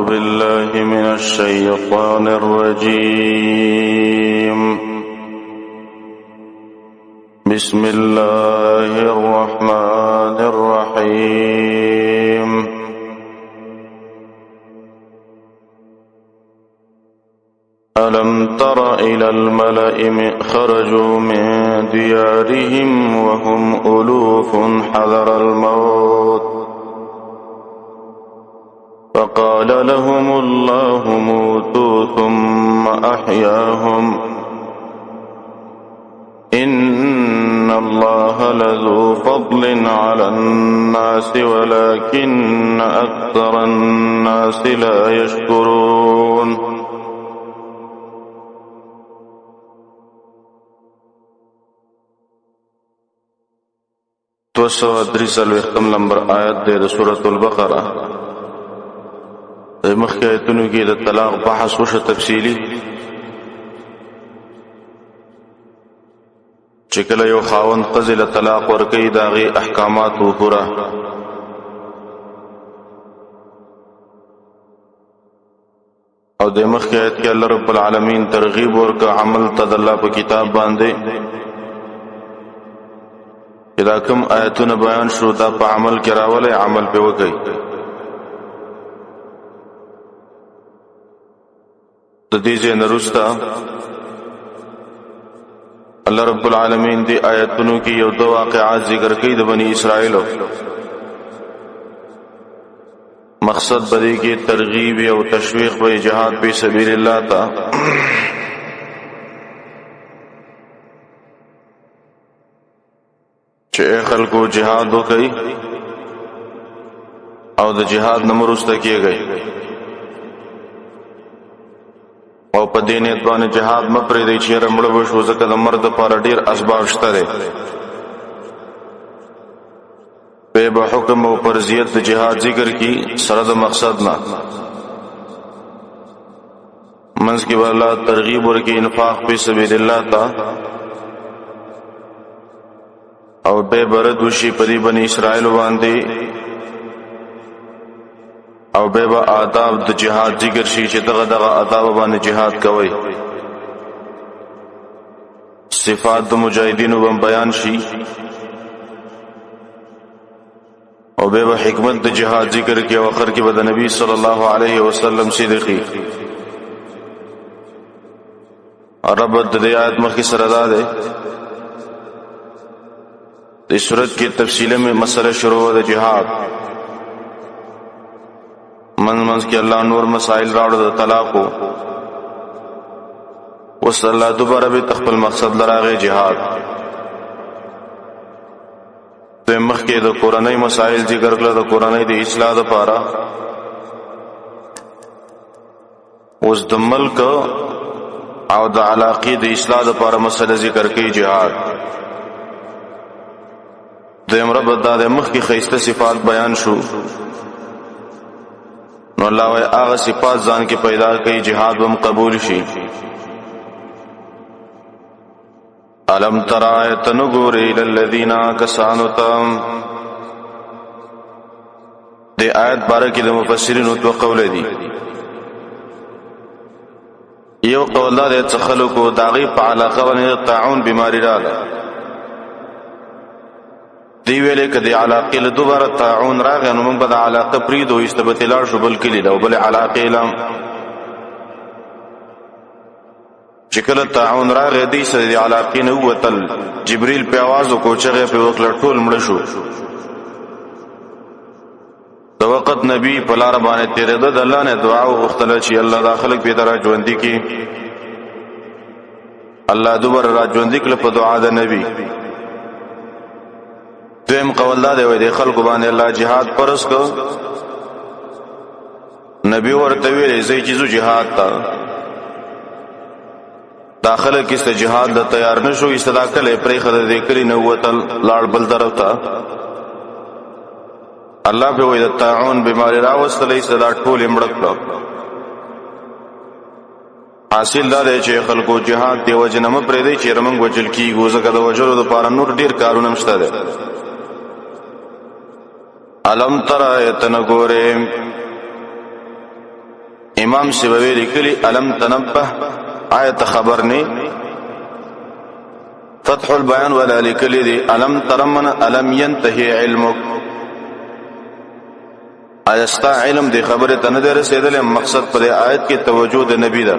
بالله من الشيطان الرجيم. بسم الله الرحمن الرحيم. ألم تر إلى الملأ خرجوا من ديارهم وهم ألوف حذر الموت فقال لهم الله موتوا ثم أحياهم إن الله لذو فضل على الناس ولكن أكثر الناس لا يشكرون. 243 نمبر آیت دی د سورة البقره. د مخکې آیتونو کې د طلاق بحث وشو تفصیلی، چې کله یو خاوند ښځې له طلاق ورکوي د هغې احکامات و پوره. او د مخکې آیت کې الله رب العالمین ترغیب ورکړ عمل ته د الله په کتاب باندې، چې دا کوم آیتونه بیان شو دا په عمل کې راولئ، عمل پې وکړئ. د دې ځای نه وروسته الله رب العالمین دې آیتونو کې یو دوه واقعات ذکر کوي د بني اسرائیلو. مقصد به دې کې ترغیب او تشویق به جهاد په سبیل الله ته. چې خلکو جهاد وکړي او د جهاد نه وروسته کېږي، او په دې نیت باندې جهاد مه پرېږدئ چې یاره مړه به شو، ځکه د مرګ دپاره ډېر اسباب شته دی. به به حکم او فرضیت د جهاد ذکر کی سره د مقصد نه. منځ کې به الله ترغیب ورکړي انفاق په سبیل الله ته، او به برد وشي په دې بني اسرائیل باندې، او به به آداب د جهاد ذکر شي چې دغه دغه آداب باندې جهاد کوي. صفات د مجاهدینو بم بیان شي، او به به حکمت د جهاد ذکر کې، او اخر کې به د نبی صلی الله علیه وسلم صدقي. رب د دې آیت مخکې سره دا ده، د صورت کې تفصیل میں مسئلہ شروع د جهاد. من منځ کې الله نور مسائل راوړ د طلاق، اوس الله دوباره به خپل مقصد لراغه جهاد. د مخکې د کورنۍ مسائل ذکر کړل، د کورنۍ د اصلاح لپاره. اوس د ملک او د علاقې د اصلاح لپاره مسله ذکر کوي جهاد. د رب دا د مخکې ښایسته صفات بیان شو، نو الله وایي هغه صفات ځان کې پیدا کوي جهاد هم قبول شي. الم ترى تنګوري للذین کسانو تم. د آیت باره کې د مفسرینو دوه قول دي. یو قول دا دی چې خلکو د هغې په علاقه باندې د طاعون بیماري راغله، دی ویلې که د علاقې له دوباره طاعون راغی نو موږ به د علاقه پرېږدو، ایسته به ترې لاړ شو بل کلي له او بلې علاقې له. چې کله طاعون راغی دوی سره د علاقې نه ووتل، جبریل په اواز وکړو، چغې پرې وکړه، ټول مړه شو. د وخت نبی په لار باندې تېرېده، د الله نه دعا وغوښتله چې الله دا خلک بېرته را ژوندي کړي. الله دوباره را ژوندي کړل په دعا د نبی. دویم قول دا دی وایي د خلکو باندې الله جهاد فرض کړ، نبی ورته ویلې زه چې ځو جهاد ته، دا خلک چې جهاد له تیار نشو، استدا کله پرې خده دې کلی نه وتل، لاړ بل طرف ته. الله په وې د طاعون بیماری راوستلې، صدا ټول مړ کړ. حاصل دا دی چې خلکو جهاد دی وجه نه پرې دی چې رمنګ وجل کیږي، ځکه د وجلو لپاره نور ډیر کارونه مشته ده. الم تر ایتن ګوره امام سیبوی لیکلی الم تنبه، آیت خبر نه. فتح البیان ولا لیکلی دی الم ترمن الم ينتهي علمک، آیستا علم دی خبره ته نه رسیدل. مقصد پر آیت کې توجه د نبی ده.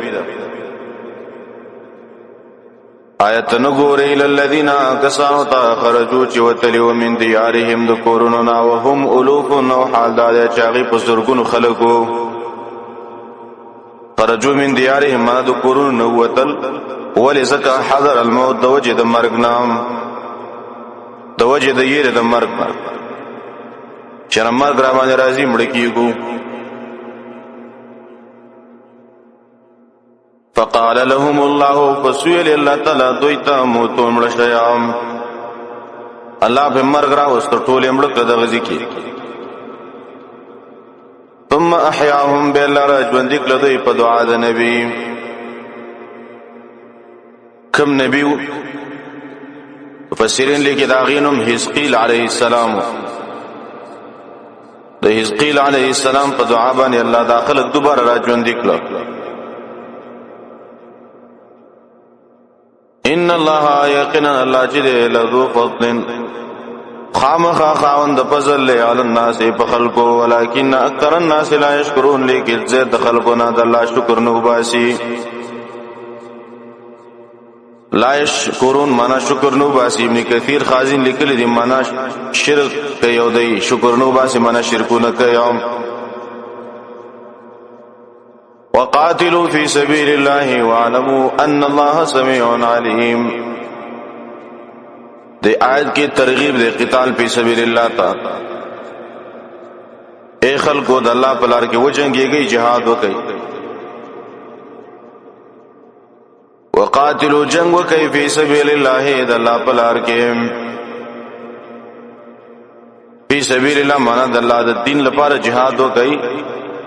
آیت نګوري للذین کسانو ته خرجو چې وتلیو من دیارهم د کورونو نا، وهم الوف، نو حال دا چې هغه په زرګونو خلکو. خرجو من دیارهم ما د کورونو نو وتل، ولی زکه حذر الموت، د وجه د مرګ نام، د وجه د یره د مرګ نه، چې مرګ را باندې راځي مړ کیږو. فقال لهم الله، فسویل الله تعالی دوی ته، موتو، مړ شیام. الله په مرګ را وست، ټول مړ کړ دغه ځکه. ثم احیاهم، بالله را ژوند کړ دوی په دعا د نبی. کم نبی؟ مفسرین لیکي دا غینم حزقیل علیه السلام. د حزقیل علیه السلام په دعا باندې الله داخله دوباره را ژوند کړ. ان الله، یقینا الله چې لذو فضل، خامخا خاوند فضل له علی الناس په خلقو، ولکن اکثر الناس لا یشکرون، لیکن زید خلقو نه د الله شکر نه وباسي. لا یشکرون معنا شکر نو باسي. ابن کثیر خازن لیکلی دی معنا شرک کوي او دی شکر نو باسي معنا شرکونه کوي. وقاتلوا في سبيل الله واعلموا ان الله سميع عليم. د آیت کې ترغیب د قتال په سبیل الله تا. اے خلکو، د الله په لار کې وجنګیږي، جهاد وکړي. وقاتلوا، جنگ وکي، فی سبیل الله، د الله په لار کې. فی سبیل الله معنا د الله د دین لپاره جهاد وکي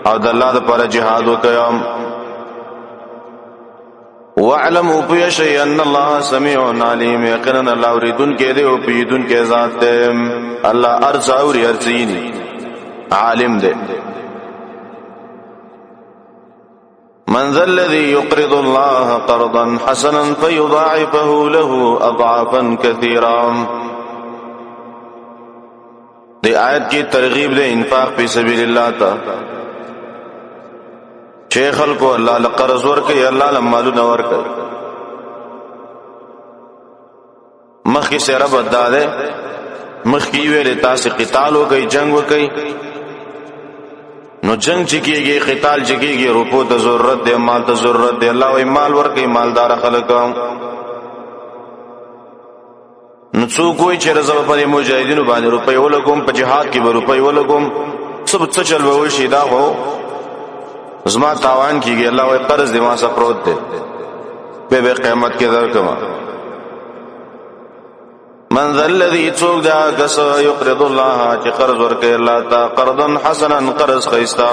او د الله لپاره جهاد وکي. واعلموا پیشی ان الله سمیع علیم، یقینا الله اوریدون کې دی او پیدون کې ذات دی. الله ارز اوري، ارزینی، عالم دی. من ذا الذي يقرض الله قرضا حسنا فيضاعفه له اضعافا كثيرا. د آیت کې ترغیب د انفاق په سبیل الله ته، چې خلکو الله له قرض ورکړي، الله له مالونه ورکړي. مخکې سره بدا ده، مخکې ویل تاسو قتال وکړئ، جنگ وکړئ. نو جنگ چې کیږي، قتال چې کیږي، روپو ته ضرورت دی، مال ته ضرورت دی. الله وی مال ورکړي مالدار خلک. نو څوک وای چې رضا په مجاهدینو باندې روپۍ ولګوم، په جهاد کې به روپۍ ولګوم، څه چل به وشي، دا خو زما تاوان کیږي. الله وی قرض دی ما سره پروت دی، به قیامت کې درکما. من ذا الذي، څوک دا کس، يقرض الله، چې قرض ورکړي الله تا، قرضا حسنا، قرض خیستا،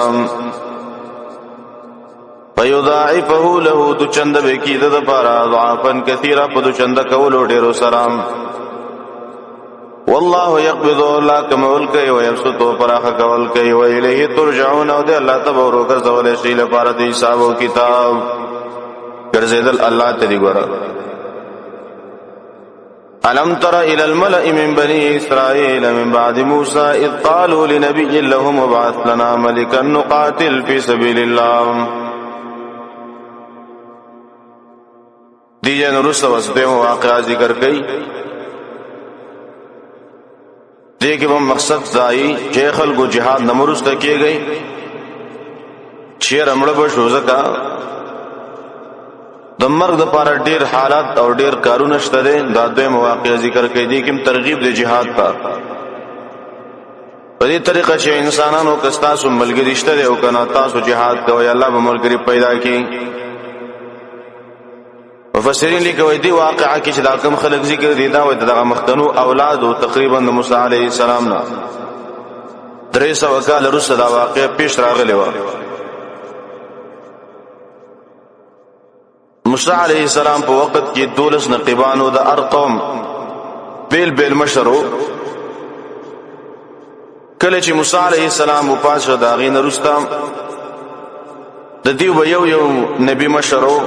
فیضاعفه له، دو چند به کی د پارا، ضعفا کثیرا، په دو چند کولو ډیرو سلام. والله يقبض، الله کمول کوي، او يبسط، پراخ کول کوي، او الیه ترجعون، او د الله ته ورو ګرځول شي لپاره د حساب او کتاب. ګرځیدل الله ته دی ګوره. ألم تر إلى الملأ من بني إسرائيل من بعد موسى إذ قالوا لنبي لهم ابعث لنا ملكا نقاتل في سبيل الله. دیجن رسو وسده واقعہ ذکر کئی. دې کې به مقصد ځای چې خلکو جهاد نمرسته کیږي چې رمړ به شو، ځکه د مرګ د پاره ډیر حالات او ډیر کارونه شته دي. دا دوی مواقع ذکر کړي دي کوم ترغیب د جهاد ته په دې طریقه چې انسانانو کستا سو ملګری شته دی او کنه، تاسو جهاد کوئ، الله به ملګری پیدا کړي. مفسرین لیکوي دی واقعا کې چې دا کم خلک ذکر دي، دا وای دغه مختنو اولاد او تقریبا د موسی علیه السلام نه 300 کال وروسته دا واقعا پیش راغلی و. موسی علیه السلام په وخت کې 12 نقیبانو د ار قوم بیل بیل مشرو. کله چې موسی علیه السلام وفات شو، دا غین رستا د د دې و یو یو نبی مشرو.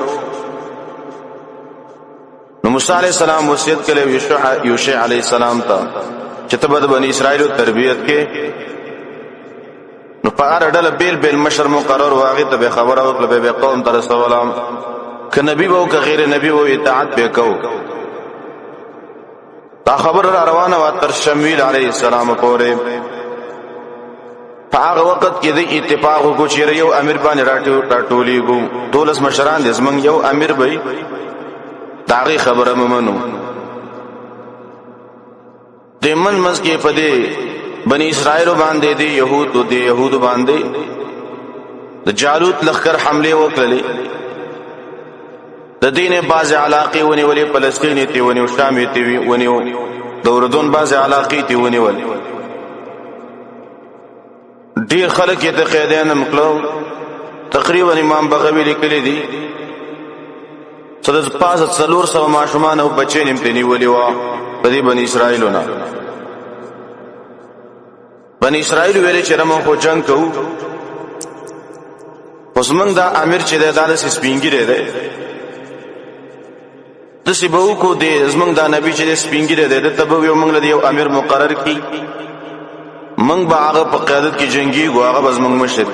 نو موسی علی السلام وصیت کړو یوشع علی السلام ته چې ته به د بنی اسرائیل تربیت کې. نو په هر ډله بیل بیل مشر مقرر واغې ته به خبره وکړه، به قوم تر رسولام ک نبی وو که غیر نبی وو اطاعت به کو. دا خبر را روانه و تر شمویل علیه السلام پورې. په هغه وخت کې د اتفاق وکړو چې یو امیر باندې راټولیږو، دولس مشران دي زمونږ، یو امیر به داغي خبره ممنو. د من مز کې په دې بنی اسرائیل باندې دی يهود دی يهود باندې د جالوت لخر حمله وکړلې. د دین باز علاقې ونیولې، فلسطین ته ونیو، شام ته ونیو، د اردن باز علاقې ته ونیول. ډیر خلک یې ته قیدین مکلو. تقریبا امام بغوی لیکلی دی چې د پاسه 400 ماشومان او بچی نیم ته نیولې و په دې بنی اسرائیلو نه. بنی اسرائیل ویلې چې موږ خو جنگ کوو، اوس موږ دا امیر چې دی دا داسې سپینږیری دی، داسې به وکړو دی زموږ دا نبی چې دی سپینږیری دی، ده ته به یو موږ له یو امیر مقرر کړي، موږ به هغه په قیادت کې جنګیږو، هغه به زموږ مشر.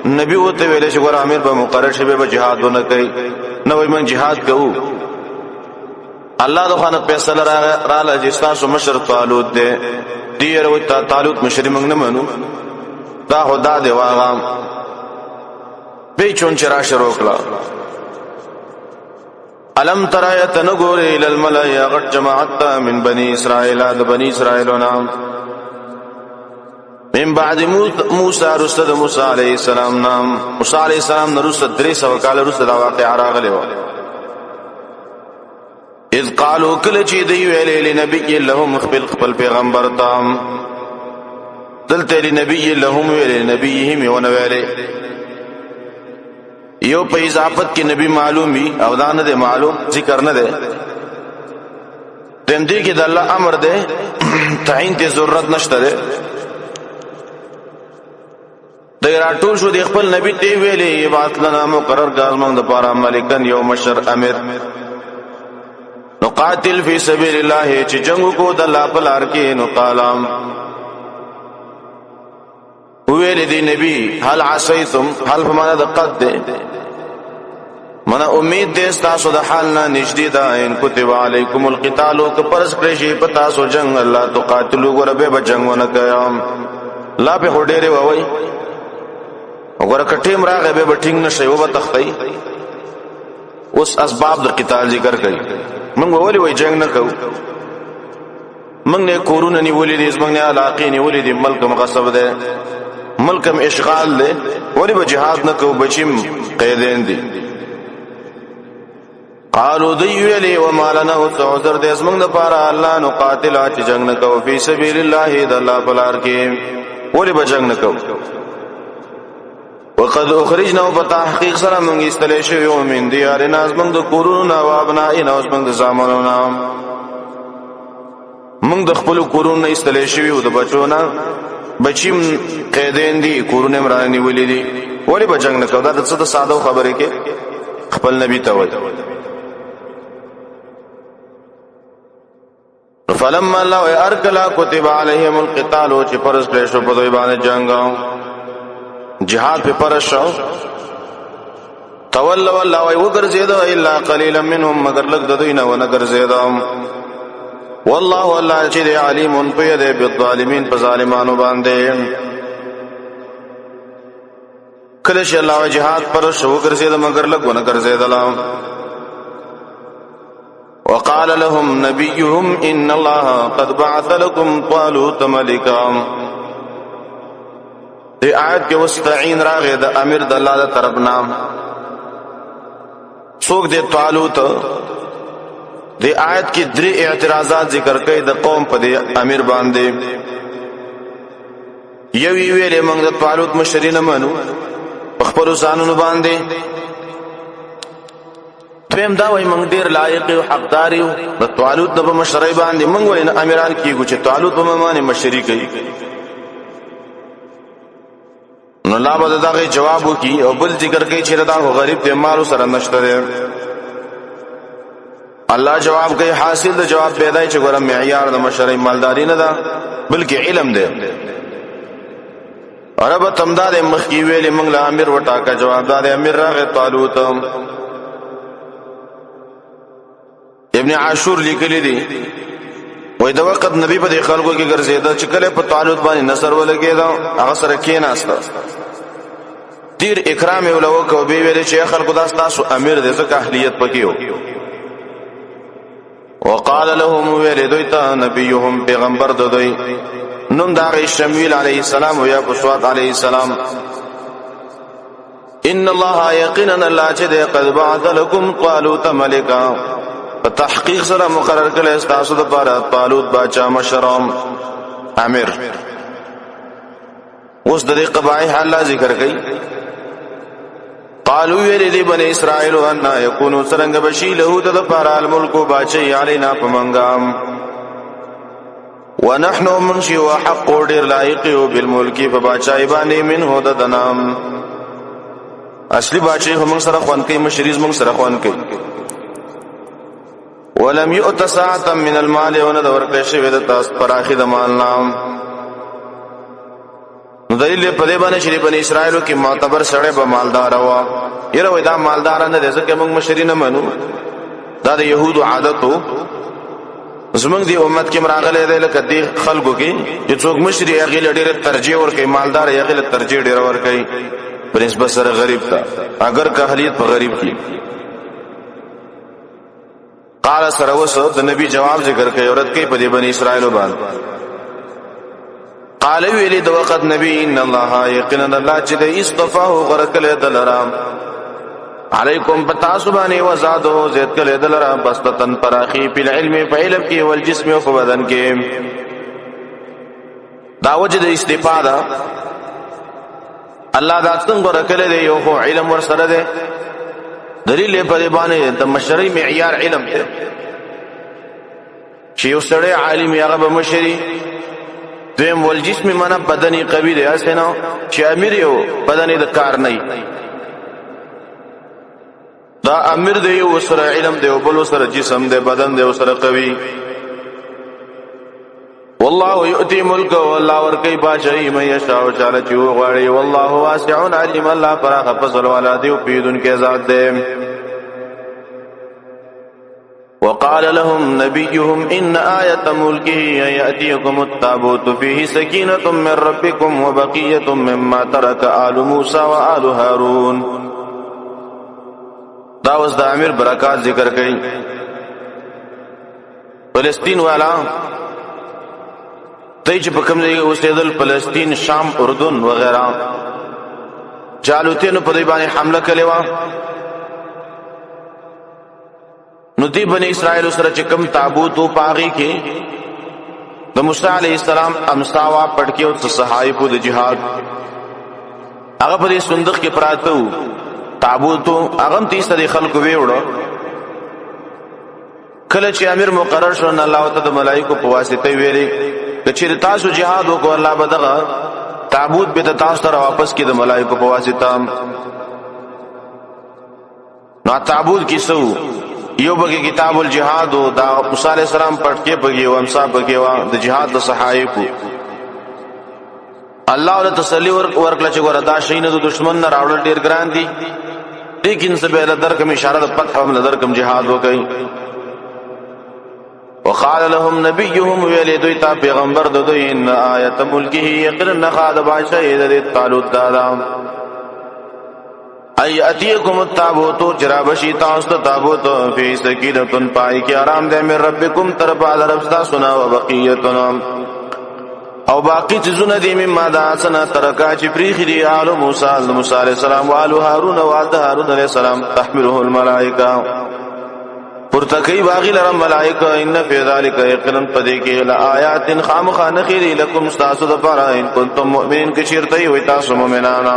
نبی ورته ویلې چې ګوره امیر به مقرر شي، به جهاد ونه کوي. نه وایي موږ جهاد کوو. الله د خانه فیصله رااله چې ستاسو مشر طالوت دی. دی وروي طالوت مشري موږ نه منو، دا خدا دی واغه به چون چې را شروع کړه. الم ترى يتنغور الى الملأ غټ جماعت من بني اسرائيل د بني اسرائيل نام من بعد موسی رسد موسی علیہ السلام نام. موسی علیہ السلام نرسد 300 کال رسد دا واقع راغلی و. اذ قالوا کله چې دی ویلې لنبی لهم خپل خپل پیغمبر تام. دلته لنبی لهم ویلې، نبیهم ونه ویلې. یو په اضافت کې نبی معلومی او دا نه دی معلوم، ذکر نه دی. دې کې د الله امر دی، تعین ته ضرورت نشته دی. د راټول شو د خپل نبی ته ویلې ابعث لنا مقرر غازمن د پاره ملکن یو مشر امیر، نقاتل فی سبیل الله چې جنگ کو د الله په لار کې. نو قالم ویل دی نبی هل عصیتم، هل په معنا د قد ده، منا امید دې تاسو د حال نه نږدې ده. ان کتب علیکم القتال ک پرس کړی شي په تاسو جنگ، الله تقاتلوا ګره به جنگ ونه کيم. لا په هډېره ووي وګوره کټیم راغې به ټینګ نشي و به تختی. اوس اسباب د قتال ذکر کړي. موږ ولې وای جنگ نه کوو؟ موږ نه کورونه نیولې دي، موږ نه علاقې نیولې دي، ملک مغصب ده، ملکم اشغال ده، ولې به جهاد نه کوو؟ بچیم قیدین دي. قالو دی ویلی وما لنا عذر دې زمنګ د پاره الله نو قاتل چې جنگ نه کوو فی سبیل الله د الله په لار کې، ولې به جنگ نه کوو؟ وقد اخرجنا په تحقیق سره موږ استلې شوی او من دیارنا زمنګ د کورونو نه او ابنائنا زمنګ د زامنو نه. موږ د خپل کورونو نه استلې شوی او د بچو نه، بچیم قیدین دي، کورونه مرانه نیولې دي، ولې به جنگ نه کوو؟ دا د څه د ساده خبرې کې خپل نبی ته وایي. فلما الله ارکلا كتب عليهم القتال چې فرض کړی شو په دوی باندې جنگ، جهاد په فرض شو. تولوا الله وی وګرځید الا قليلا منهم مگر لږ د دوی نه ونه ګرځید. والله الله چې دی علیم په دې بالظالمین په ظالمانو باندې. کله چې الله جهاد پر شو وګرځید مگر لږ ونه ګرځیدل. وقال لهم نبيهم ان الله قد بعث لكم طالوت ملكا. دی آیت کې واستعين راغی د امیر د الله د طرف نام. څوک دی طالوت؟ دی آیت کې درې اعتراضات ذکر کړي د قوم په دی امیر باندې. یو ویلې موږ د طالوت مشرین منو په خپل ځانونو باندې. دویم دا وایي موږ ډیر لایق یو، حقدار یو د طالوت د مشرۍ باندې، موږ ولې نه امیران کیږو چې طالوت په معنی مشري کوي؟ نو الله به دغه جواب وکي او بل ذکر کوي چې دا غریب دی، مال سره نشته دی. الله جواب کوي، حاصل د جواب پیدا چې ګورم معیار د مشرۍ مالداری نه ده بلکې علم دی. عرب تمداد مخکی ویلې موږ له امیر وټاکه، جواب دار امیر راغی طالوت. ابن عاشور لیکلی دی وای د وخت نبی په دې خلکو کې ګرځیدا چې کله په طالوت باندې نظر ولګیدا هغه سره کېناسته، ډیر اکرام یې ولوکو، به ویل چې خلکو دا تاسو امیر دی ځکه اهلیت پکې و. وقال لهم ویل دوی ته نبیهم پیغمبر د دوی نوم دا شمویل علیه السلام او یا بسوات علیه السلام، ان الله یقینا الله چې د قد بعث لكم طالوت ملکا، په تحقیق سره مقرر کړی تاسو د پاره طالوت باچا مشرم امیر. اوس د دې قبایح الله ذکر کړي. قالو ویل دی بنی اسرائیل ان یکونو سرنګ بشی له د پاره الملک باچی علینا پمنګام، ونحن منشی وحق ډیر لایق یو بالملک په باچای باندې منه د دنام. اصلي باچی هم سره خوان کوي، مشریز موږ سره خوان کوي. ولم یؤت ساعه من المال ونه د ورکړې شوی د تاس پراخي د مال نام. نو دلیل په دې باندې چې بنی اسرائیلو کې معتبر سړی به مالدار و. یره وای دا مالدار نه دی ځکه موږ مشری نه منو، دا د يهودو عادت وو. زمونږ دی امت کې مراغله دی لکه دی خلکو کې چې څوک مشری هغه له ډېره ترجیح ورکوي، مالدار هغه له ترجیح ډېره ورکوي په نسبت سره غریب ته، اگر که اهلیت په غریب کې. قال سره وسو د نبی جواب ذکر کوي، عورت کوي په دې بنی اسرائیل باندې. قال ویلی د وخت نبی ان الله یقینا الله چې د استفاه غرکل دلرام علیکم پتاسو باندې وزادو زید کله دلرا بسطتن پراخی په علم په علم کې ول جسم او په بدن کې. دا وجه د استفاده الله دا څنګه ورکړی دی، یو خو علم ور سره دی، دلیل په دې باندې د مشرۍ معیار علم دی چې یو سړی عالم هغه به مشري. دویم ول جسم منه بدني قوي دی، اسنه چې امیر یو بدني د کار نه، دا امیر دی او سره علم دی او بل سره جسم دی بدن دی او سره قوي. والله یؤتی ملک، والله ورکی بادشاہي مې یشاء چاله چې وغواړي. والله واسع علیم، الله پراخ فضل والا دی او پیدون کې ذات دی. وقال لهم نبيهم إن آية ملكه يأتيكم التابوت فيه سكينة من ربكم وبقية مما ترك آل موسى وآل هارون. دا اوس د امیر برکات ذکر کړي. فلسطین والا ته چې په کوم ځای اوسېدل، فلسطین، شام، اردن وغیرہ، جالوتینو په دې باندې حمله کړې وه. نو دی بنی اسرائیل سره چې کوم تابوت او پاغي کې د موسی علی السلام امساوا پټکی او صحائف د جهاد هغه په دې صندوق کې پراته وو، تابوت هغه هم تیسته د خلکو ویوړو. کله چې امیر مقرر شو نو الله تعالی د ملائکو په واسطه ویلي چې تاسو جهاد وکړو الله به دغه تابوت به تاسو ته واپس کړي د ملائکو په واسطه. نو تابوت کې سو یو بګي کتاب الجهاد او دا موسی علی السلام پټکي بګي او امسا بګي وا د جهاد د صحایف. الله ول تسلی ورکړه چې ګوره دا شي نه د دشمن نه راوړل ډیر ګران دي، لیکن څه به درکم اشاره د فتح هم درکم جهاد وکړي. وقال لهم نبيهم ویل دوی ته پیغمبر د دوی ان آیت ملکه یقینا خاد بادشاہ د طالوت دادا ای اتیکم التابوت جرابشی تاسو ته تابوت فی سکینتن پای کی آرام ده من ربکم تر بعد رب تاسو نه وبقیتن او باقی چیزونه دی مما دا سنا ترکا چې پریخ دی آل موسی موسی علیہ السلام او آل هارون او آل هارون علیہ السلام تحمله الملائکه پرتکی باغی لرم ملائکه ان فی ذلک یقینا پدې کې لآیات خامخا نخیری لکم تاسو د پاره ان کنتم مؤمنین کې چیرته وي تاسو مؤمنان.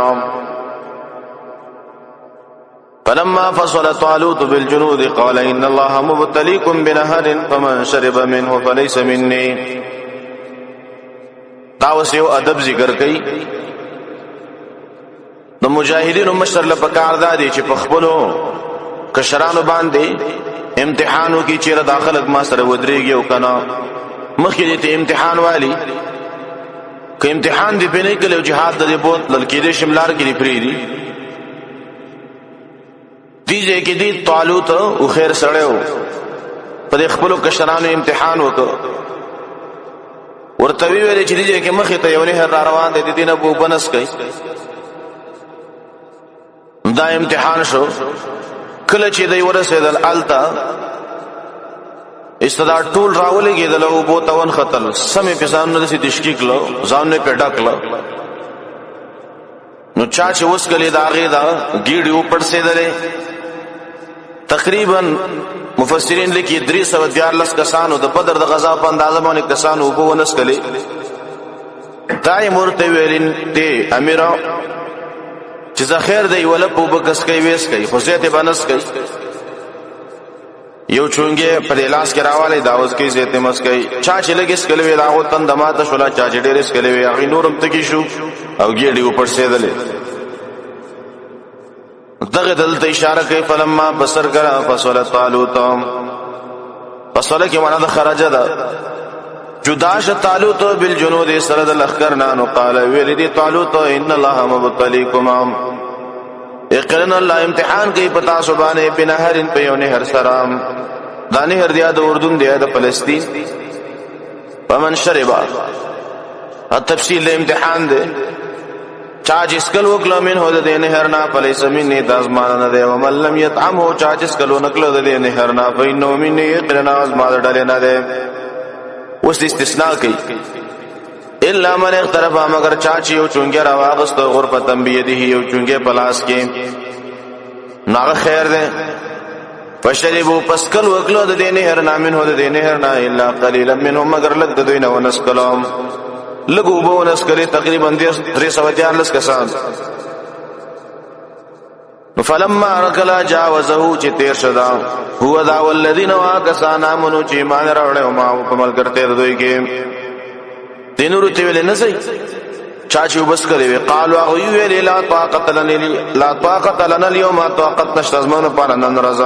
فلما فصل طالوت بالجنود قال ان الله مبتليكم بنهر فمن شرب منه فليس مني. دا اوس یو ادب ذکر کړي. مجاهدینو مشر له پکار دا دی چې په خپلو کشرانو باندې امتحانو کې چیرې داخلك ما سره ودرېږي او کنه مخکې دې ته امتحان والی، که امتحان دی پنه کله جهاد د بوت لکې دې شملار کې پری دی دیږي کې دی طالوت او خیر سړیو په خپل کشرانو امتحان وکړ. ورته ویل چې دیږي کې مخې ته یو نهر را روان دی، د دینه بو بنس کوي. دا امتحان شو. کله چې دی ورسېدل التا استدا ټول راولېږېدل او بو ته ونختل، سمې په ځان نه داسې تشکیک کړو، ځان نه په ډک کړو. نو چا چې اوس کلی دا غي دا ګیډي و پړسېدلې، تقریبا مفسرین لیکي 314 کسانو د بدر د غزا په اندازه باندې کسانو وبو ونس کلی. دای مرته ویلین ته امیر چې زخیر دی ولا په بکس کوي ویس کوي، خو زیته بنس کوي. یو چونګې په لاس کې راواله داوز کې زیته مس کوي. چا چې لګې سکلې وی داغو تن دماته شولا، چا چې ډېر سکلې وی هغه نورم تکي شو او ګېډي و پړسېدلې. دغه دلته اشاره کوي فلما بصر کرا فصل طالوت، فصل کې معنا د خرج ده، جدا ش طالوت بالجنود سره د لخر نه. نو قال ویل دي طالوت ان الله مبتليكم، یقینا الله امتحان کوي پتا سبحانه بنهرن په یو نهر سلام. دا نهر دی د اردن دی د فلسطین. فمن شرب، تفصیل امتحان دی. چا چې سکل وکړه من هو د دې نهر نه فلیس مني دازمان نه دی، ومن لم يطعمه چا چې سکل ونکړه د دې نهر نه فإنه مني یقینا ازما د ډلې نه دی. اوس استثناء کوي الا من اغترف، مگر چا چې یو چونګې راواغست غرفه بيده یو چونګې پلاس کې، ناغه خیر دی. فشربو پسکل وکړه د دې نهر نه من هو د دې نهر نه الا قليلا منهم مگر لږ د دوی نه ونسکلم، لږ اوبه ونسکلې تقریبا 314 کسان. فلما رکلا جاوزه چې تیر شدا هو دا والذین واکسان امنو چې ایمان راوړل او ما په ملګرتیا د دوی کې دینورو ته ویل نه سي چا چې وبس کړي وی. قالوا هغه ویل لا طاقت لنا، لا طاقت لنا اليوم، طاقت نشته زمونږ لپاره نن ورځ.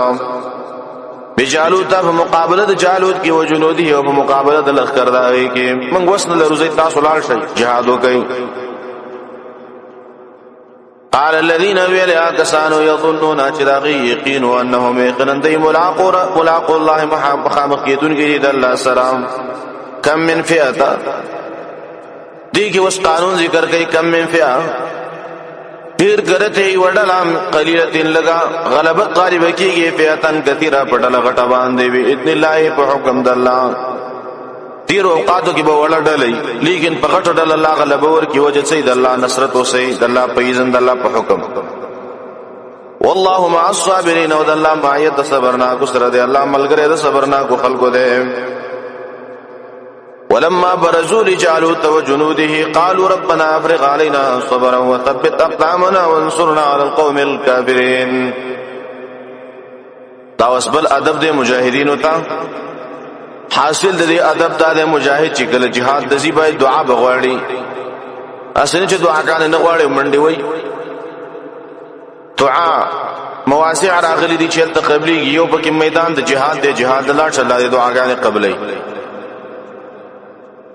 بجالوت په مقابله د جالوت کې وجنودی او په مقابله د لخر داوي کې موږ وسنه لرو، زي تاسو لاړ شئ جهاد وکړئ. قال الذين ویل کسانو یظنون چې دا غي یقین انهم یقینا دی ملاقات الله مخامخ کیدون کې د الله سره. کم من فئه دی کې اوس قانون ذکر کوي. کم من فئه ډیر کرته وډلام قلیلتن لگا غلبت غالب کیږي فئتن کثیره پټل غټ باندې وی اذن الله په حکم د الله. تیر اوقاتو کې به وړه ډلې، لیکن په غټه ډله الله غلبه ورکي، وجه سي د الله نصرت وسي د الله په اذن د الله په حکم. والله مع الصابرین، او د الله معیت صبرناک سره دی، الله ملګری د صبرناک خلکو دی. ولما برزوا لجالوت وجنوده قالوا ربنا افرغ علينا صبرا وثبت اقدامنا وانصرنا على القوم الكافرين. دا اوس بل ادب دی مجاهدینو ته. حاصل د دې ادب دا دی مجاهد چې کله جهاد د زی باید دعا بغواړي، اسنه چې دعا کانه نه غواړي منډي وای. دعا مواسع راغلي دي چې ته قبليږي، یو پکې میدان د جهاد دی، جهاد الله تعالی د دعاګانې قبلې.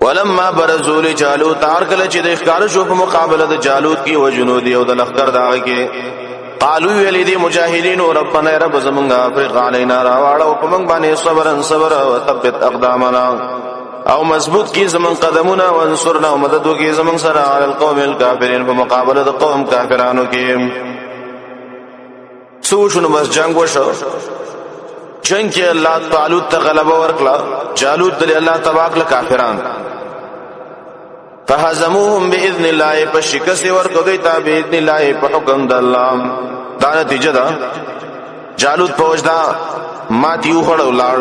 ولما برزوا لجالوت، هر کله چې د ښکار شو په مقابله د جالوت کې او جنود او د لخر داغ کې، قالو ویل دي مجاهدین ربنا رب زمونږه افرغ علینا راواړو په مونږ باندې صبرن صبر او ثبت اقدامنا او مضبوط کی زمون قدمونه، وانصرنا او مدد وکي زمون سره علی القوم الکافرین په مقابله د قوم کافرانو کې. څو شنو بس جنگ وشو، جنگ کې الله طالوت ته غلبه ورکړه، جالوت دلی الله تبارک له کافران. فهزموهم باذن الله، په شکست ورکړه دوی ته باذن الله په حکم د الله. دا نتیجه ده جالوت فوج دا ماتي وخړو لاړ.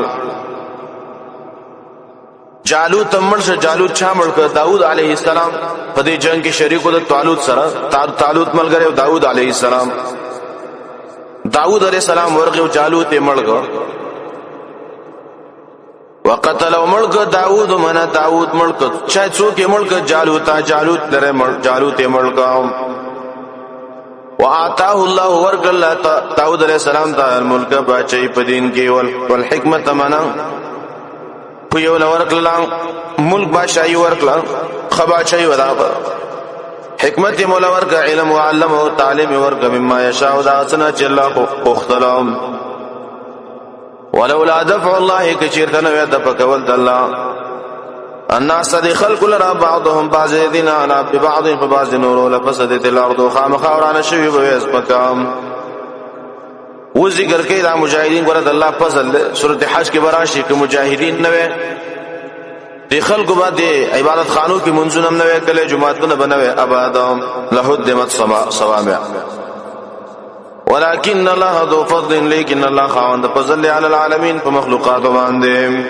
جالوت مړ شو. جالوت چا مړ کړ؟ داوود علیه السلام په دې جنگ کې شریک و د طالوت سره، طالوت ملګری او داوود علیه السلام. داوود علیه السلام ورغه او جالوت یې مړ کړ. وقتل مړ کړ داوود، من داوود مړ کړ. چا څوک یې مړ کړ؟ جالوت، جالوت لره مړ، جالوت یې مړ کړ. وآتاه الله ورک الله داود علیہ السلام ته الملک باچی په دین کې والحکمت معنا په یو لور کړه ملک بادشاہي ورکړه خباچي ودا حکمت مولا ورک علم وعلم او تعلیم ورک مما یشاء دا څنګه چې الله خو اختلام ولولا دفع الله کچیرته نو د پکول د الله الناس د خلق لرا بعضهم بعض دین علی بعض فبعض نور لفسدت الارض خامخ ورانه شوی به اس پکام و ذکر کوي دا مجاهدین ګره د الله فضل دی. سورته حج کې براشي کې مجاهدین نه وي، د خلکو باندې عبادت خانو کې منځونه نه وي، کله جماعتونه بنوي آباد لهدمت صوامع. ولكن الله ذو فضل، لیکن الله خاوند فضل علی العالمین په مخلوقات باندې.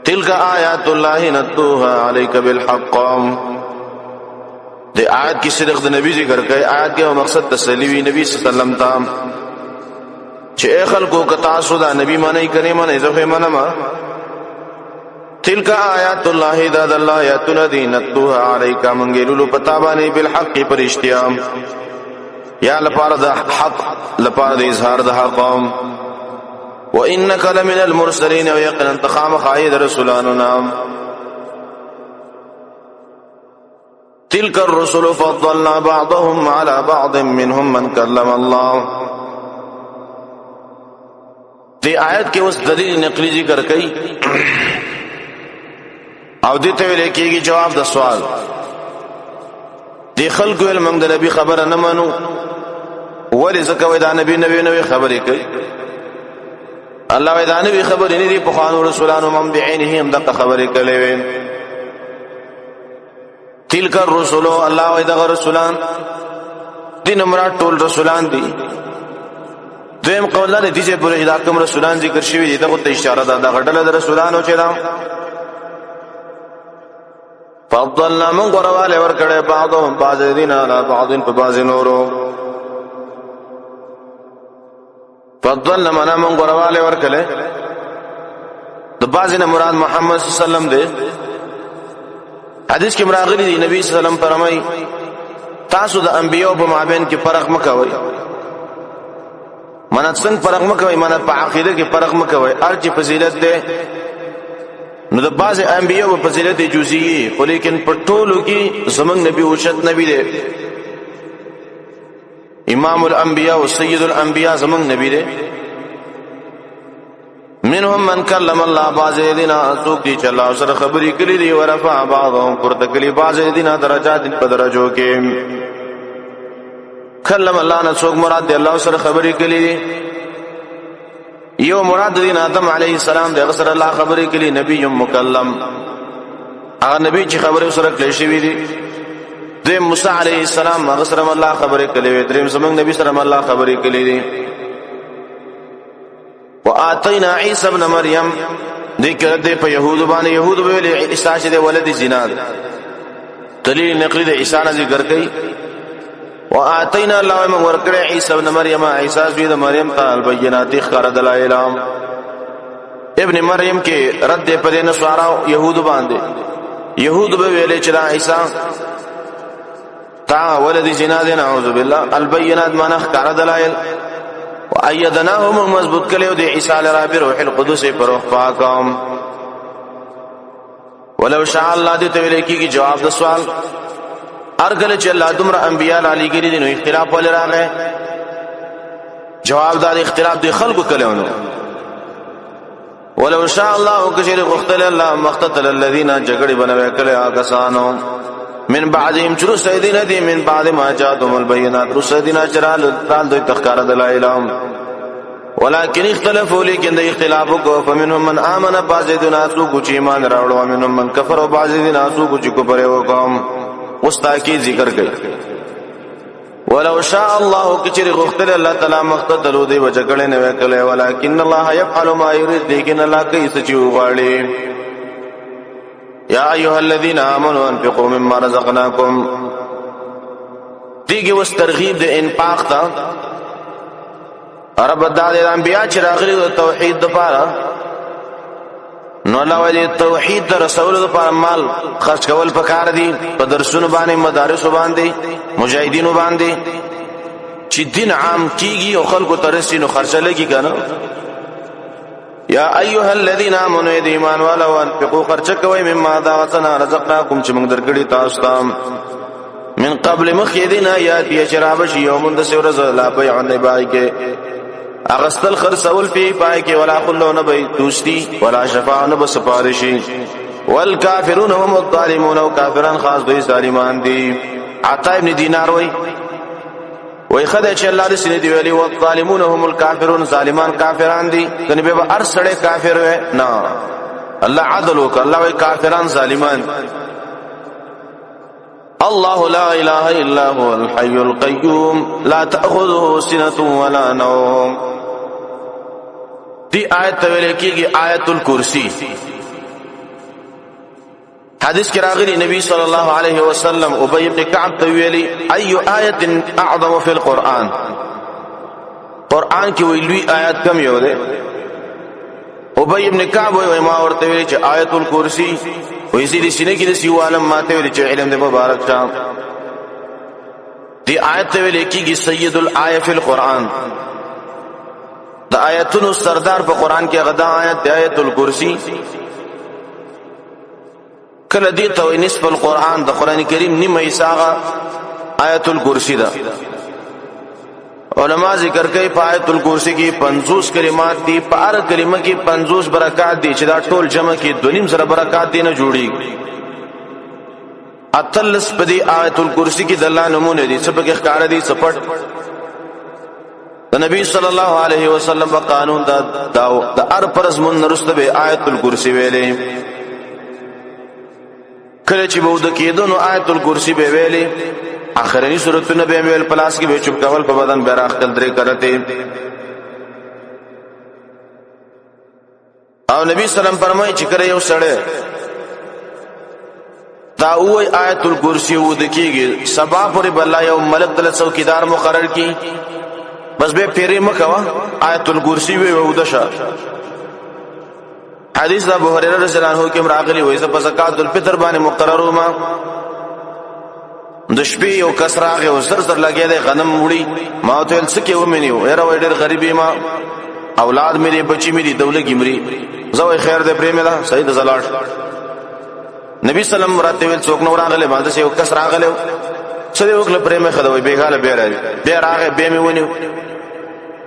تلک آیات الله نتوها علیک بالحق. د آیات کې صدق د نبی ذکر کوي. آیات کې مقصد تسلی وی نبی صلی الله علیه وسلم ته چې اے خلکو که تاسو دا نبی منئ کني منئ، زه منم. تلک آیات الله، دا د الله آیاتونه دي، نتلوها علیک منګلولو پتا باندې، بالحق پرشتیا یا لپاره د حق، لپاره د اظهار د حق. وانک لمن المرسلین، ويقنا تخام خاید رسولانو نام. تلك الرسل فضلنا بعضهم على بعض منهم من كلم الله. دې آیت کې اوس دلیل نقلی ذکر کړي او دې ته ویل کېږي جواب د سوال. دې خلکو ویل موږ د نبی خبره نه منو، ولی ځکه وای دا نبی نوی نوی خبرې کوي. الله وای دا نوی خبرې نه دي، پخوانو رسولانو هم بعینه هم دغه خبرې کړې وې. تلک الرسل، الله وای دغه رسولان دین مراد ټول رسولان دي. دویم قول دا دی چې پورې دا کوم رسولان ذکر شوی دي دغه ته اشاره ده، دا غټل د رسولانو چې دا فضلنا من غرواله ور کړه بعضهم بعض دین علی بعض په بعض نورو. فضلنا منا من غرواله ور کړه، د بعض نه مراد محمد صلی الله علیه وسلم دی. حدیث کې مراغلی دی، نبی صلی الله علیه وسلم فرمایي تاسو د انبیو په مابین کې فرق مکوئ. معنی څنګه فرق مکوئ؟ معنی په عقیده کې فرق مکوئ. هر چې فضیلت ده نو د بعض انبیو په فضیلت جزئی، خو لیکن په ټولو کې زمنګ نبی اوچت نبی دی، امام الانبیاء او سید الانبیاء زمنګ نبی دی. منهم من کلم الله، بعض دینا څوک دي چې الله سره خبرې کړې دي، ورفع بعضهم پورته کړي بعض دینا درجات په درجو کې. کلم الله نه څوک مراد دی؟ الله سره خبرې کړې دي. یو مراد دین آدم علیه السلام دی، سره الله خبرې کړې، نبی مکلم، هغه نبی چې خبرې سره کړې شوې دي. دویم موسی علیه السلام، هغه سره الله خبرې کړې وي. دریم زمونږ نبی سره الله خبرې کړې دي. وآتینا عیسی ابن مریم، دې کړه دې په يهود باندې، يهود ویل عیسی چې د ولد زنا، دلیل نقلی د عیسی نه ذکر کړي. وآتینا الله من ورکړه عیسی ابن مریم، عیسی زوی د مریم ته البینات خر دلایل. ابن مریم کې رد په دې نصارا يهود باندې، يهود به ویلې چې دا عیسی تا ولد زنا دی، نعوذ بالله. البینات معنی ښکاره دلایل. وایدناه مضبوط کړو دی عیسی لرا بروح القدس پر روح پاکم. ولو شاء الله، دې ته ویل کیږي جواب د سوال. هر کله چې الله دومره انبیا را لېږلي دي نو اختلاف ولې راغی؟ جواب دا اختلاف دی خلکو کلهونو. ولو شاء الله کشر غختل الله مختتل الذين جګړې بنوي کله کسانو من بعدهم چر سیدنا دی من بعد ما جاءتهم البينات، رسدنا چرال تال دوی تخکار دلائلهم. ولكن اختلفوا، لیکن د اختلاف کو. فمنهم من امن، بعض دنا سو کچ ایمان راوړو، ومنهم من کفر، بعض دنا سو کچ کفر وکم. اوس تاکي ذکر کړي ولو شاء الله کچری غختل الله تعالی مختتلو دی وجګړې نه وکړي، ولکن الله يفعل ما يريد، لیکن الله کوي څه چې وغواړي. یا ایها الذین آمنوا انفقوا مما رزقناکم، دیګه وس ترغیب د انفاق ته. رب دا د انبیا چې راغلي د توحید لپاره، نو الله وایي توحید د رسولو لپاره مال خرج کول پکار دي، په درسونو باندې، مدارسو باندې، مجاهدینو باندې، چې دین عام کیږي او خلکو ته رسي نو خرچه لګي کنه. یا ایها الذین آمنوا، د ایمان والو، انفقوا، خرچ کوئ، مما دا غسنا، رزقناکم، چې موږ درکړي تاسو ته، من قبل مخیدنا یاتی، شراب شی، یوم د سورز، لا بیع، نه بای کې اغستل خرڅول، پی پای کې، ولا خلو، نه بی دوستی، ولا شفاعه، نه بسپارشی، والکافرون هم الظالمون، او کافران خاص دوی ظالمان دي. عطا ابن دینار وای وای خدای چې الله دې سینې دی ویلي والظالمون هم الکافرون، ظالمان کافران دي، کنه به ار سړی کافر وي نه. الله عدل وک، الله وای کافران ظالمان. الله لا اله الا هو الحي القيوم لا تاخذه سنه ولا نوم. دی آیت ته ویل کیږي آیت الکرسی. حدیث کې راغلی، نبی صلی الله علیه وسلم ابی ابن کعب ته ویلي ای آیت اعظم فی القرآن؟ قرآن کې وی لوی آیت کم یو دی؟ ابی ابن کعب وی ما ورته ویل چې آیت الکرسی. وی زی سینه کې د سی عالم ماته ویل چې علم دې مبارک شه. دی آیت ته ویل کېږي سید الآیه فی القرآن، د آیتونو سردار په قرآن کې غدا آیت دی، آیت الکرسی. کله دې ته نصف القرآن، د قرآن کریم نیمه حصہ آیت الکرسی ده. علما ذکر کوي په آیت الکرسی کې 50 کلمات دي، په هر کلمه کې 50 برکات دي، چې دا ټول جمع کې 2.5 سره برکات دي نه جوړي. اتلس په دې آیت الکرسی کې د الله نمونه دي، څه پکې ښکار دي، څه پټ. د نبی صلی الله علیه وسلم په قانون دا د ار پرز مون نرسته به آیت الکرسی ویلې. کله چې به د کېدو نو آیت الکرسی به ویلې، اخرنی سورتونه به ویل، پلاس کې به چوپ کول، په بدن به راخل درې کرته. او نبی سلام فرمایي چې کله یو سړی دا وای آیت الکرسی و د کېږي، سبا پورې بلا یو ملک دل څوکیدار مقرر کی، بس به پیری مکوا، آیت الکرسی وی ودشه. حدیث ابو هريره رضی الله عنه کې راغلی، وای زه په زکات الفطر باندې مقرر وم، د شپې یو کس راغی او زر زر لګیا دی غنم وړي. ما ته ویل څه کې ومنیو؟ یاره وای ډېر غریب ما، اولاد مې دی، بچی مې دی، دولت کې مري. زه وای خیر دې پرې مې ده، صحیح ده زلاړ. نبی سلام راته ویل څوک نو راغله؟ باندې یو کس راغله، څه دی وکړه؟ پرې مې خدای بیګاله بیا راځي، بیا راغی، بیا مې ونیو.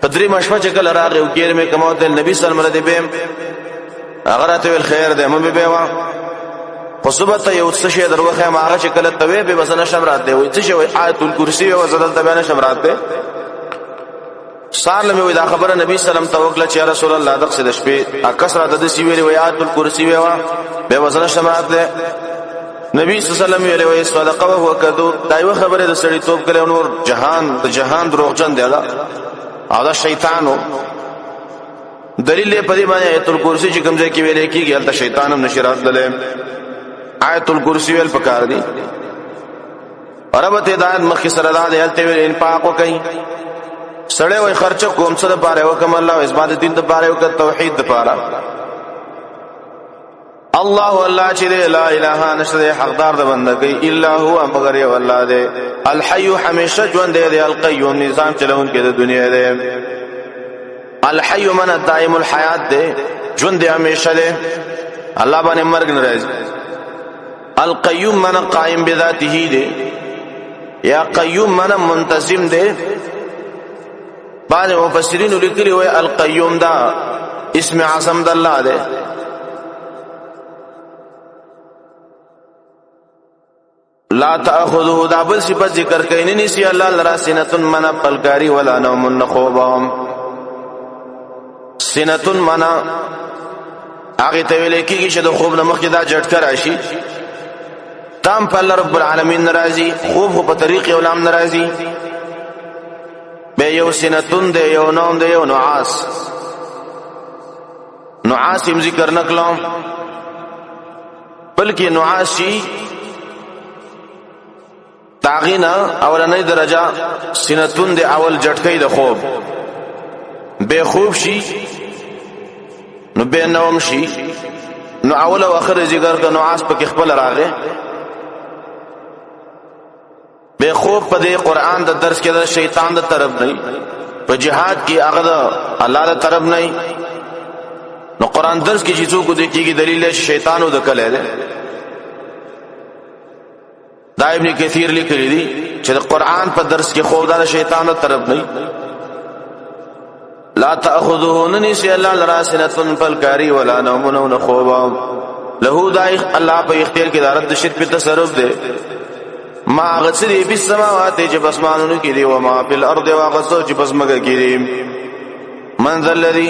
په درې مشمه چې کله راغی او کېر مې کمو ته نبی سلام را دی بهم، هغه راته ویل خیر دی، مې به وا خو صبح ته یو څه شی دروخه ما، هغه چې کله توې به وزن شم راته وي، څه شی؟ وي آیت الکرسی وزن ته بیان شم راته. سار لمه وی دا خبره نبی سلام ته وکړه چې رسول الله دغه د شپې اکثر د سی ویلې وی آیت الکرسی وی وا به وزن شم راته. نبی صلی الله علیه وسلم ویلې وی صدقه او کذوب، دا یو خبره د سړی توپ کړي، نور جهان د جهان دروغجن دی او دا شیطانو. دلیل په دې باندې آیت الکرسی چې کوم ځای کې ویل کېږي هلته شیطان هم نشي راتللی. آیت الکرسی ویل پکار دی. ربط د آیت مخکې سره دا دی، هلته ویل انفاق وکړئ. سړی وای خرچه کوم، څه لپاره وکم؟ الله اثبات دین لپاره وکړه، توحید لپاره. الله الله چې لا اله نشته حقدار د بندګۍ الا هو، مگر یو الله دی، الحي همیشه ژوند دی، القیوم نظام چلون کې د دنیا دی. الحي من دائم الحیات دی، ژوند دی همیشه دی، الله باندې مرګ نه راځي. القیوم من قائم بذاته دی، یا قیوم من منتظم دی. بعض مفسرین لیکلي وای القیوم دا اسم اعظم د الله دی. لا تاخذه، دا بل صفت ذکر کین، نسی الله لرا سنتن من پلکاری، ولا نوم نخوبم. سنتن من هغه ته ویل کیږي چې د خوب نه مخکې دا جټکه راشي، تام په الله رب العالمین ناراضي، خوب خو په طریق اولام ناراضي. به یو سنتون دی، یو نوم دی، یو نعاس. نعاس هم ذکر نکلم، بلکې نعاس شي تاغینا اولنې درجه سنتون دی، اول جټکې د خوب، به خوب شي نو به نوم شي. نو اول او اخر ذکر ک نو عاص پکې خپل راغې. به خوب په دې قران د درس کې د شیطان د طرف نه، په جهاد کې هغه د الله د طرف نه. نو قران درس کې چې څوک دې کېږي دلیل شیطانو د کله ده. دا ابن کثیر لیکلی دی چې د قران په درس کې خوب د شیطان د طرف نه. لا تاخذه ننسی الله لرا سنتن فالکاری ولا نوم نو خوب له. دای الله په اختیار کې دارت د شرک په تصرف دی. ما غسری په سماوات چې بسمانونو کې دی، او ما په الارض واغسو چې بسمګه کې دی. من ذا الذي،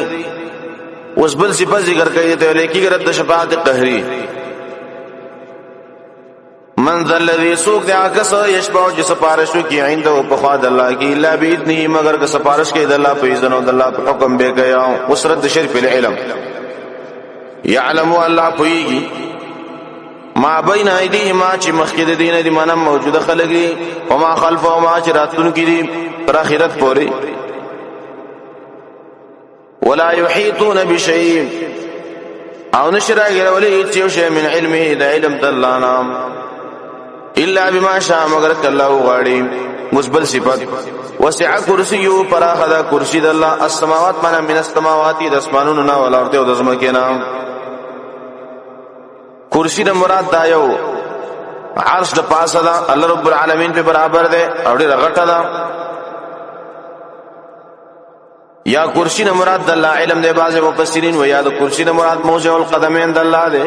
اوس بل صفت ذکر کوي ته لیکي رد شفاعت قهری. من ذا الذي سوق دیا کس یشفع چې سفارش کی عنده په خوا د الله کی، الا باذنه مگر که سفارش کوي د الله په اذن او د الله په حکم به کیا. وسرت شرک العلم يعلم الله پویږي ما بین ایدیه ما چې مخکې د دین دی منم موجوده خلک دي، او ما خلفه ما چې راتلونکي دي تر اخرت پورې. ولا يحيطون بشيء او نشرا غرولې هیڅ یو شی من علمه د علم د الله نام الا بما شاء مگر کله غاړي. مثبت صفت وسع کرسیو پراخ دا کرسی د الله السماوات معنا من السماوات د اسمانونو نه ولارته او د زمکه نه. کرسی د مراد دا یو عرش د پاسه ده، الله رب العالمین په برابر ده او ډېر غټه ده. یا کرسی نه مراد د الله علم دی، بعض مفسرین و یا د کرسی نه مراد موضع القدمین د الله دی.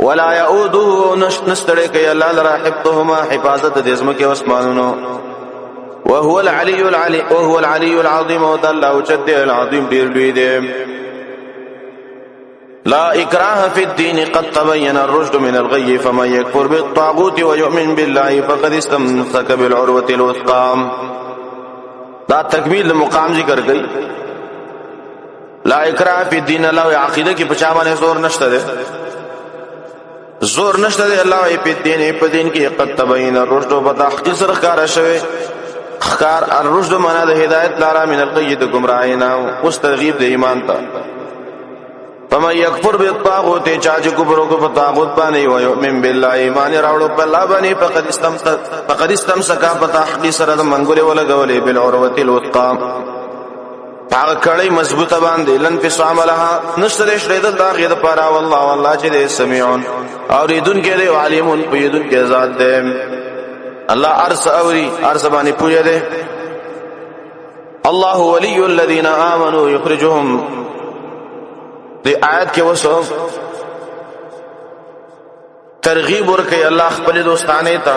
ولا یعوده نستړی کوي الله لرا حفظهما حفاظت د زمکه او اسمانونو. وهو العلی العلی وهو العلی العظیم او د الله اوچت دی العظیم ډیر لوی دی. لا اکراه فی الدین قد تبین الرشد من الغی فمن یکفر بالطاغوت ویؤمن بالله فقد استمسک بالعروة الوثقى. دا تکمیل مقام ذکر کړي. لا اکراه فی الدین، الله عقیده کې پچا باندې زور نشته ده، زور نشته ده. الله په دین په دین کې قد تبین الرشد په تحقیق سره ښکار شوی ښکار. الرشد معنا د هدایت لاره، من الغی د گمراهی نه، اوس ترغیب د ایمان ته. فمن یکفر بالطاغوت چا چې کفر وکړ په طاغوت باندې او یؤمن بالله ایمان راوړو په الله باندې فقد استمسک په تحقیق سره د منګولې ولګولې بالعروة الوثقى هغه کړی مضبوطه باندې لن فصام لها نشتر شریدل دا غیر پارا. والله والله چې دې سميعون اوریدون کې دی، علیمون پویدون کې ذات دی. الله ارس اوري ارس باندې پوی دی. الله ولي الذين آمنوا يخرجهم. دی آیت کې وسو ترغیب ورکړي الله خپل دوستانه ته.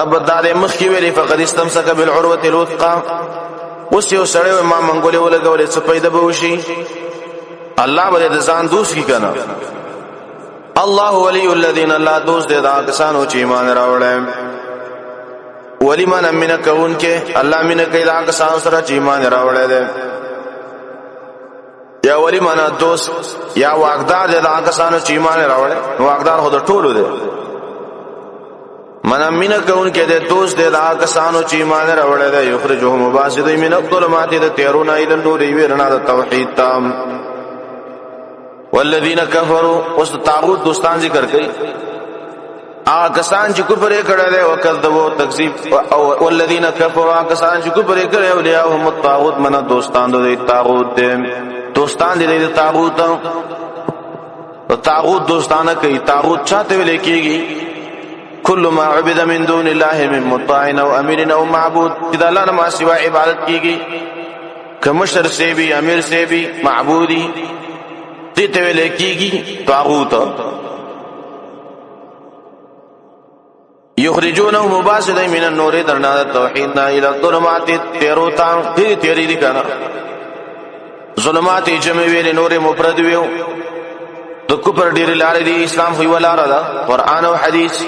رب دا د مخ کې ویلي فقد استمسک بالعروة الوثقى. اوس یو سړی ما منګولې ولګولې څه پیدا به وشي؟ الله به د ځان دوست کی کنه. الله ولي الذين الله دوست دی دا کسانو چې ایمان راوړل. ولی من امنه کون کې الله مینه کوي دا کسانو سره چې ایمان راوړل دي. یا ولی معنا دوست یا واقدار دی دا کسانو چې ایمان راوړل. نو واقدار خو د ټولو دی. من امنه کون کې د دوست دی دا کسانو چې ایمان راوړل دی. یخرجهم مباسد من الظلمات د تیرون الى النور ویرنا د توحید تام. والذین کفروا اوس طاغوت دوستان ذکر کړي آ کسان چې کفر کړي دي او کذبوا تکذیب. او والذین کفروا کسان چې کفر کړي اولیاءهم الطاغوت من دوستان دي طاغوت دي دوستان دي طاغوت. طاغوت دوستانه کوي. طاغوت چاته ویل کیږي؟ کل ما عبد من دون الله من مطاع او امیر او معبود. چې الله نه ما سوا عبادت کیږي، کمشر سے بھی امیر سے بھی معبودی دې ته ویل کیږي طاغوت. یخرجونه مباسدا من النور درنا توحید نا الى الظلمات تیرو تا دې تیری دي کنه. ظلمات جمع ویل نور مفرد ویو. د کفر ډیر لارې دي، اسلام خو یو لار ده قرآن او حدیث.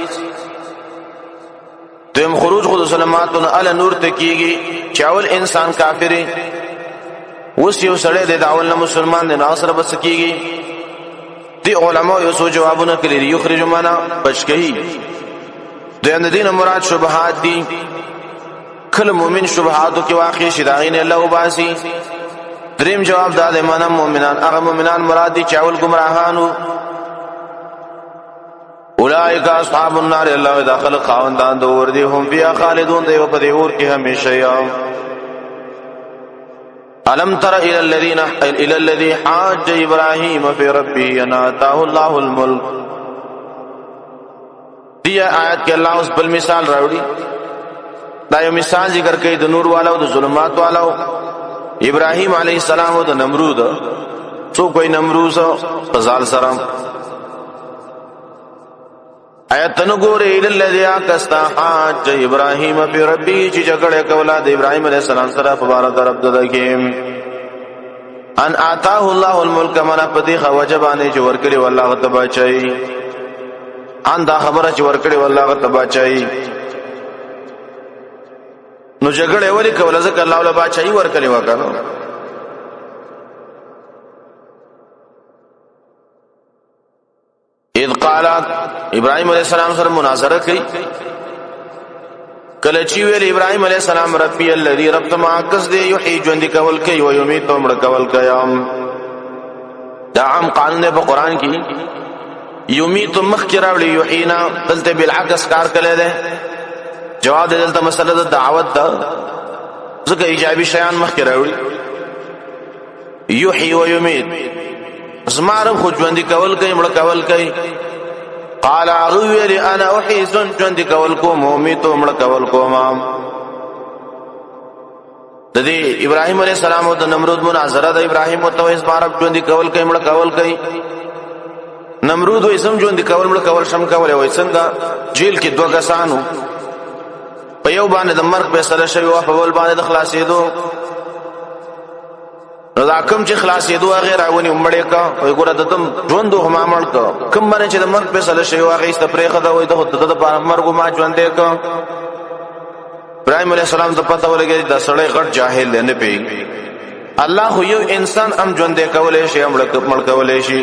تم خروج خود ظلمات نه ال نور ته کیږي. چې اول انسان کافر اوس یو سړی دی د اول نه مسلمان دی نو سره بس کیږي. دی علماء یو څو جوابونه کړي دي. یخرج معنا بچ کہی د دین مراد شبهات دي. کله مؤمن شبهاتو کې واقع شي دا غین الله وباسي. دریم جواب دا دی منم مؤمنان، هغه مؤمنان مراد دي چې اول گمراهانو. اولئک اصحاب النار، الله داخل خاوندان د اور دي، هم فیها خالدون، دی په دې اور کې همیشه یا. الم تر الى الذين الى الذي حاج ابراهيم في ربه ان اتاه الله الملك. دی آیات کې الله اوس بل مثال راوړي. دا یو مثال ذکر کوي د نور والو، د ظلمات والو، ابراهیم علی السلام او د نمرود. څوک کوئی نمرود فزال سره آیت نو ګورې الذي اکستا حاج ابراهیم فی ربی، چې جګړه کوله د ابراهیم علی السلام سره په بار د رب دغه، ان آتاه الله الملک، منا پدې خوجبانه چې ورکړي والله تباچای، ان دا خبره چې ورکړي والله تباچای. نو جګړه ولي کوله؟ ځکه الله ولا بچای ورکړي وکړو. اذ قال، ابراهيم عليه السلام سره مناظره کوي. کله چې ویل ابراهيم عليه السلام ربي الذي، رب ما کس دی، یحيي ژوند کول کوي، او یمیت مړ کول کوي. دا عام قانون دی په قران کې، یمیت مخ کې راوړي یحیینا، دلته بالعکس کار کړی دی. جواب دلته مسله د دعوت ده، ځکه ایجابي شیان مخ کې راوړي. یحیی و یمیت، زما رب خو ژوند کول کوي، مړ کول کوي. قال اغویل انا احیی، زن ژوند کول کوم، امیت مړ کول کوم. د دې ابراهیم علیه السلام او د نمرود مناظره د ابراهیم او توحید، زما رب ژوند کول کوي، مړ کول کوي. نمرود وې سم ژوند کول مړ کول شم کولای؟ وای څنګه؟ جیل کې دوه کسانو، په یو باندې د مرګ فیصله شوی او په بل باندې د خلاصېدو. نو دا کوم چې خلاصېدو هغه راونی مړې کا، وای ګوره د تم ژوند هم مړ کا، کوم باندې چې د مرګ فیصله شوی هغه است پرې خدا، وای د د د مرګ ما ژوند دی کا. ابراهیم علیه السلام ته پته ولګی دا سړی غټ جاهل دی، نه پی الله خو یو انسان هم ژوند کولای شي، هم مړ کولای شي.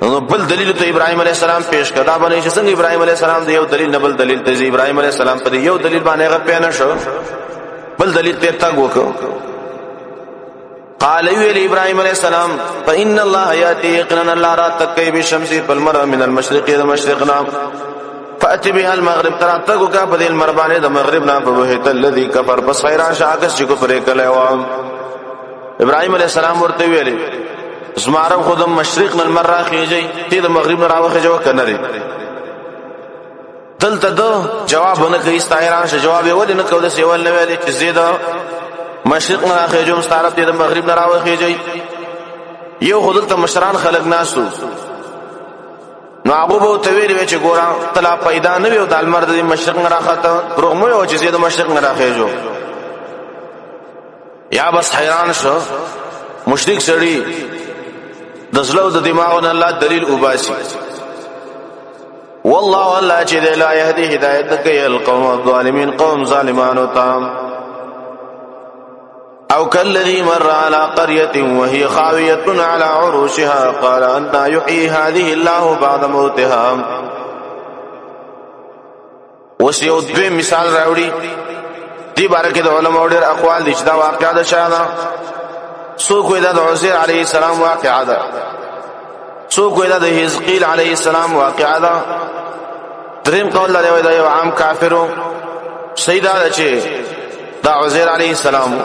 نو بل دلیل ته ابراهیم علیه السلام پیش کړه. باندې چې څنګه ابراهیم علیه السلام د یو دلیل نه بل دلیل ته، ابراهیم علیه السلام په یو دلیل باندې هغه پېنه شو، بل دلیل ته تګ وکړ. قال ویل ابراهيم عليه السلام فإن الله ياتي، يقينا الله را تکي بشمس بالمر من المشرق، د مشرقنا، فأتي بها المغرب، تر تګو کا په دې مربانه د مغرب نه. فبهت الذي كفر، پس حیران شاکس چې کو پرې کله و. ابراهيم عليه السلام ورته ویل زمارم خود مشرق من مر راخیږي، ته د مغرب نه راوخیږي کنه لري؟ دلته د جواب نه کوي، ستایران شه. جواب یې ولې نه کو؟ د سیول نه ویلې چې زیدا مشرق نه راخیږم، ستاره د مغرب نه راوخیږي. یو خو دلته مشران خلک ناسو، نو هغه به ته ویلې چې ګورا تلا پیدا نه وي او د المر د مشرق نه راخته، دروغ مو یو چې زید مشرق نه راخیږو. یا بس حیران شو مشرک سړي، د زړه د دماغ نه الله دلیل وباسي. والله الله چې لا يهدي هدایت کوي القوم الظالمين، قوم ظالمانو ته. او كالذي مر على قرية وهي خاوية على عروشها قال أن يحيي هذه الله بعد موتها. اوس یو دوی مثال راوړي. دی باره کې د علماء ډېر اقوال دي چې دا واقعا ده چا ده. څوک وایي دا د عزیر علیه السلام واقعا ده، څوک وایي دا د حزقیل علیه السلام واقعا ده. دریم قول دا دی دا یو عام کافرو. صحیح دا ده چې دا عزیر علیه السلام.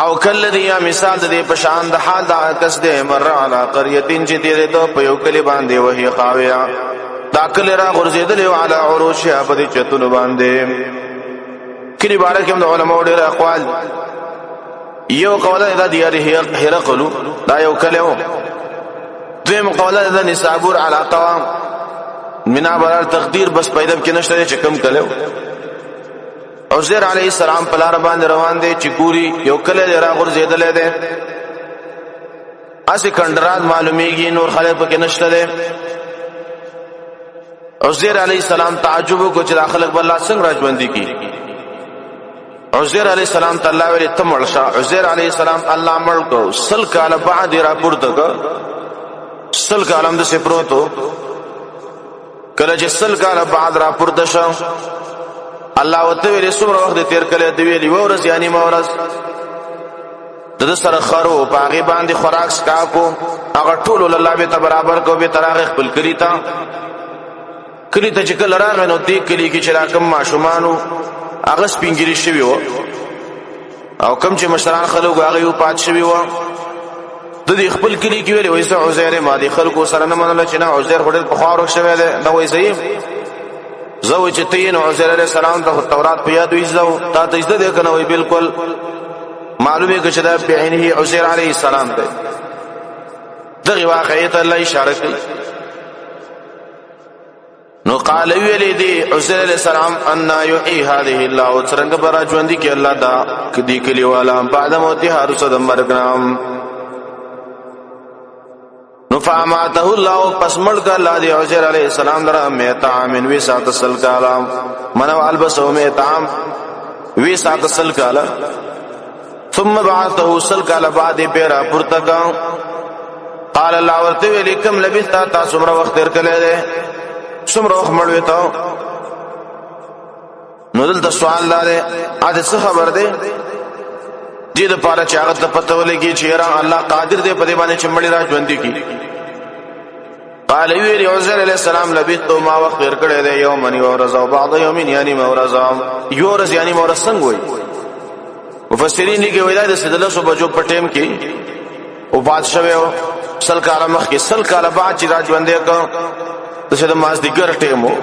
او کله دی یا مثال د دې پشان د حال دا کس دی، مر علی قريه، چې تیرې ته په یو کلی باندې، وهي خاویا، دا کلی را غورځېدلی او علی عروشها، په دې چتونو باندې. کلی باره کې هم د علماو ډېر اقوال. یو قول دا دیار هرقلو، دا یو کلی و. دویم قول دا نسابور علاقه وه. منا برار تقدیر بس پیدا کې نشته چې کم کلی و. عزیر علیه السلام په لار باندې روان دی چې ګوري یو کلی دی را غورځېدلی دی، هسې کنډرات معلومیږي، نور خلک پکې نشته دی. عزیر علیه السلام تعجب وکړ چې دا خلک به الله څنګه راژوندي کړي. عزیر علیه السلام ته الله ویلي ته مړ شه. عزیر علیه السلام الله مړ کړ، 100 کاله بعد یې راپورته کړ. 100 کاله هم داسې پروت و. کله چې 100 کاله بعد راپورته شو، الله ورته ویلي څومره وخت دې تېر کړی؟ دی ویلي یوه ورځ یا نیمه ورځ. د سره خرو پاغي باندې خوراک سکاکو هغه ټول الله به ته برابر کو به تراغ خپل کلی تا کلی ته چې کله راغی نو دې کلی کې چې راکم ماشومانو هغه سپینګری شوی و او کم چې مشران خلکو هغه یو پات شوی و د دې خپل کلی کې ویلې وای زه عزیر ما دي خلکو سره نه منل چې نه عزیر خو ډېر په خارو شوی دی دا وای زه زه وای چې تین عزیر علیہ السلام ته تورات په یاد وی زه تا ته زده دی کنه وای بالکل معلومه کې چې دا بعینه عزیر علیہ السلام دی. دغه واقعې ته الله اشاره کوي. نو قال ویلی دی عزیر علیہ السلام ان یحیی هذه الله څنګه برا ژوند کی الله دا کدی کلی والا بعد موت هر څه د مرګ نام. نو فاماته الله پس مړ ک الله دی عزیر علیہ السلام درا میتا من وی سات سل کالا منو البسو میتا وی سات سل کالا ثم بعثه سل کالا بعد پیرا پرتکا. قال الله ورته ویل کم لبثت تاسو مر وخت تیر کړی دی څومره وخت مړ وي ته. نو دلته سوال دا دی اته څه خبر دی دې د پاره چې هغه ته پته ولګي چې را الله قادر دی په دې باندې چې مړی را ژوند کی. قال ویل عزیر علیہ السلام لبثت ما وخت تیر کړی دی یوم یو ورځ او بعض یوم یعنی ما ورځ یو ورځ یعنی ما ورځ څنګه وای. مفسرین لیکي وای دا د سدلسو بجو په ټیم کې او بادشاہ و سل کاله مخکې سل کاله بعد چې را ژوندې کو د څه د مازدیګر ټیم وو.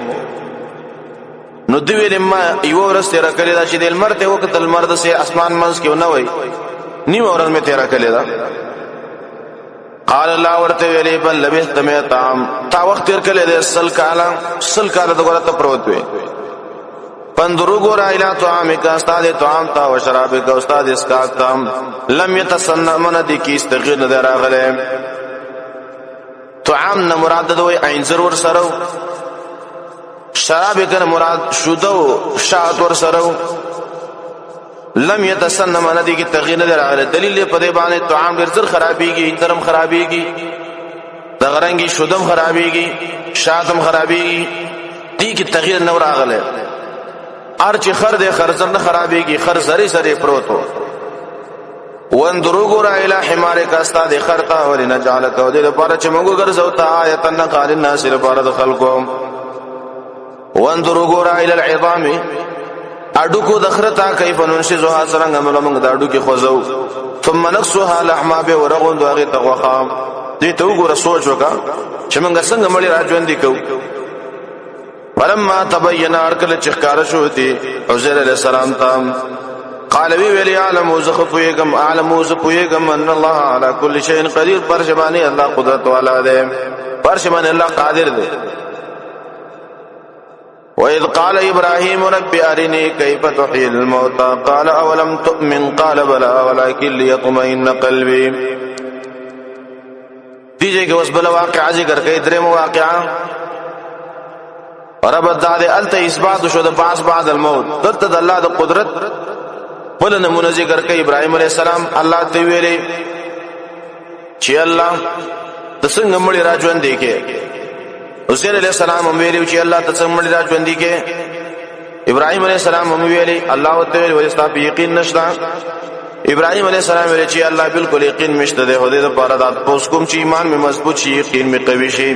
نو دی ویل ما یو ورځ تیر کړی دا چې د لمر ته وکتل لمر د سه اسمان منځ کې نه وای نیمه ورځ مې تیر کړی دا. قال الله ورته ویلې بل لبثت میتام تا وخت تیر کړی دی سل کاله سل کاله دغه ته پروت وې. پندرو ګور ایلا طعامک استاد طعام تا او شرابک استاد اسکاک تا لم يتسنى من دي کی استغیر نه راغله. طعام نه مراد دوی عین ضرور سره شراب کنه مراد شودو شات ور سره لم يتسنى من دي کی تغیر نه راغله. دلیل په دې باندې طعام ډیر زر خرابېږي ترم خرابېږي دغرنګي شودم خرابېږي شاتم خرابېږي دې کې تغییر نه راغله. ار چې خر دې خرزر نه خرابېږي خر زری زری پروتو. وندرو ګور الی حمار کا استاد خرتا ولنجعلک او دې لپاره چې موږ ګرځو تا آیتن قال الناس لپاره د خلکو. وندرو ګور الی العظام اډو کو دخرتا کیف ننشزها څنګه موږ د اډو کې خوځو. ثم نقصها لحما به ورغوند هغه تغوخه. دې ته وګوره سوچ وکا چې موږ څنګه مړی را ژوند کو. فلما تبین ارکل چخکار شو دی عزیر علیہ السلام ته قال وی ویلی عالم زخ پویګم عالم ز پویګم ان الله علی کل شیء قدیر. پر شبانی الله قدرت والا دی پر شبانی الله قادر دی. وإذ قال إبراهيم رب أرني كيف تحيي الموتى قال أولم تؤمن قال بلى ولكن ليطمئن قلبي. دیجے کہ اس بل واقعہ ذکر کئی درم واقعہ رب دا دے الته اثبات شو د باس بعد الموت. دلته د الله د قدرت بل نمونه ذکر کئی ابراهيم عليه السلام الله ته ویلې چې الله د څنګه مړی را ژوند دی کې. حسین علیہ السلام هم ویلي چې الله ته څنګه مړی را ژوند دی کې. ابراهيم عليه السلام هم ویلي الله ته ویلي ولې ستا په یقین نشته. ابراهيم عليه السلام ویلي چې الله بالکل یقین مشته ده هدي د پاره د پوس کوم چې ایمان می مضبوط شي یقین می قوي شي.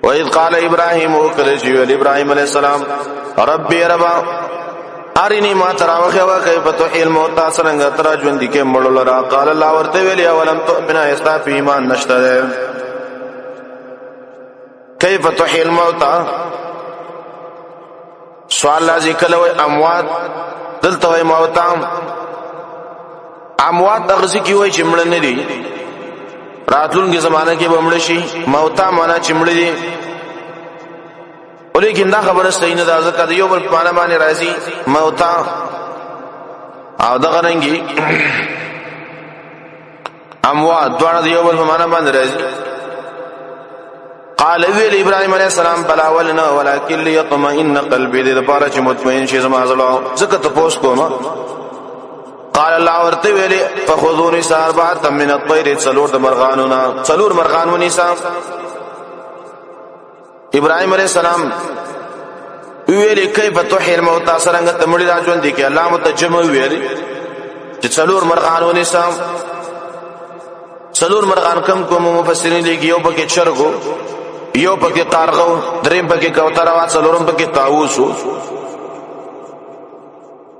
وَإِذْ قَالَ إِبْرَاهِيمُ کله چې ویل ابراهيم عليه السلام ربي ربا ارني ما تراوخه وا کیف تحيي الموتى څنګه تر ژوند کې مړ لرا. قال الله ورته ویلي اولم تؤمن استا په ایمان نشته ده. کیف تحيي الموتى سوال لازم کله وای اموات دلته وای موتا اموات دغه کی وای چې مړ نه دي راتلونکي زمانه کې به مړ شي. موتا معنا چې مړ دي ولیکن دا خبره صحیح نه ده ځکه د یو بل په معنا باندې راځي موتا او دغه رنګي اموات دواړه د یو بل په معنا باندې راځي. قال ویل ابراهيم عليه السلام بلا ولنا ولكن ليطمئن قلبي دې لپاره چې مطمئن شي زما زړه ځکه ته پوس کوم. قال الله ورته ویل فخذوني ساربعه من الطير څلور د مرغانو نه څلور مرغان ونیسا. ابراهيم عليه السلام ویل کیف تحيي الموتى څنګه ته مړي را ژوند کې. الله متجمع ویل چې څلور مرغان ونیسم. څلور مرغان کم کوم مفسرین لیکي، یو پکې چرګو، یو پکې قارغو، دریم پکې کوتره وا، څلورم پکې طاووس.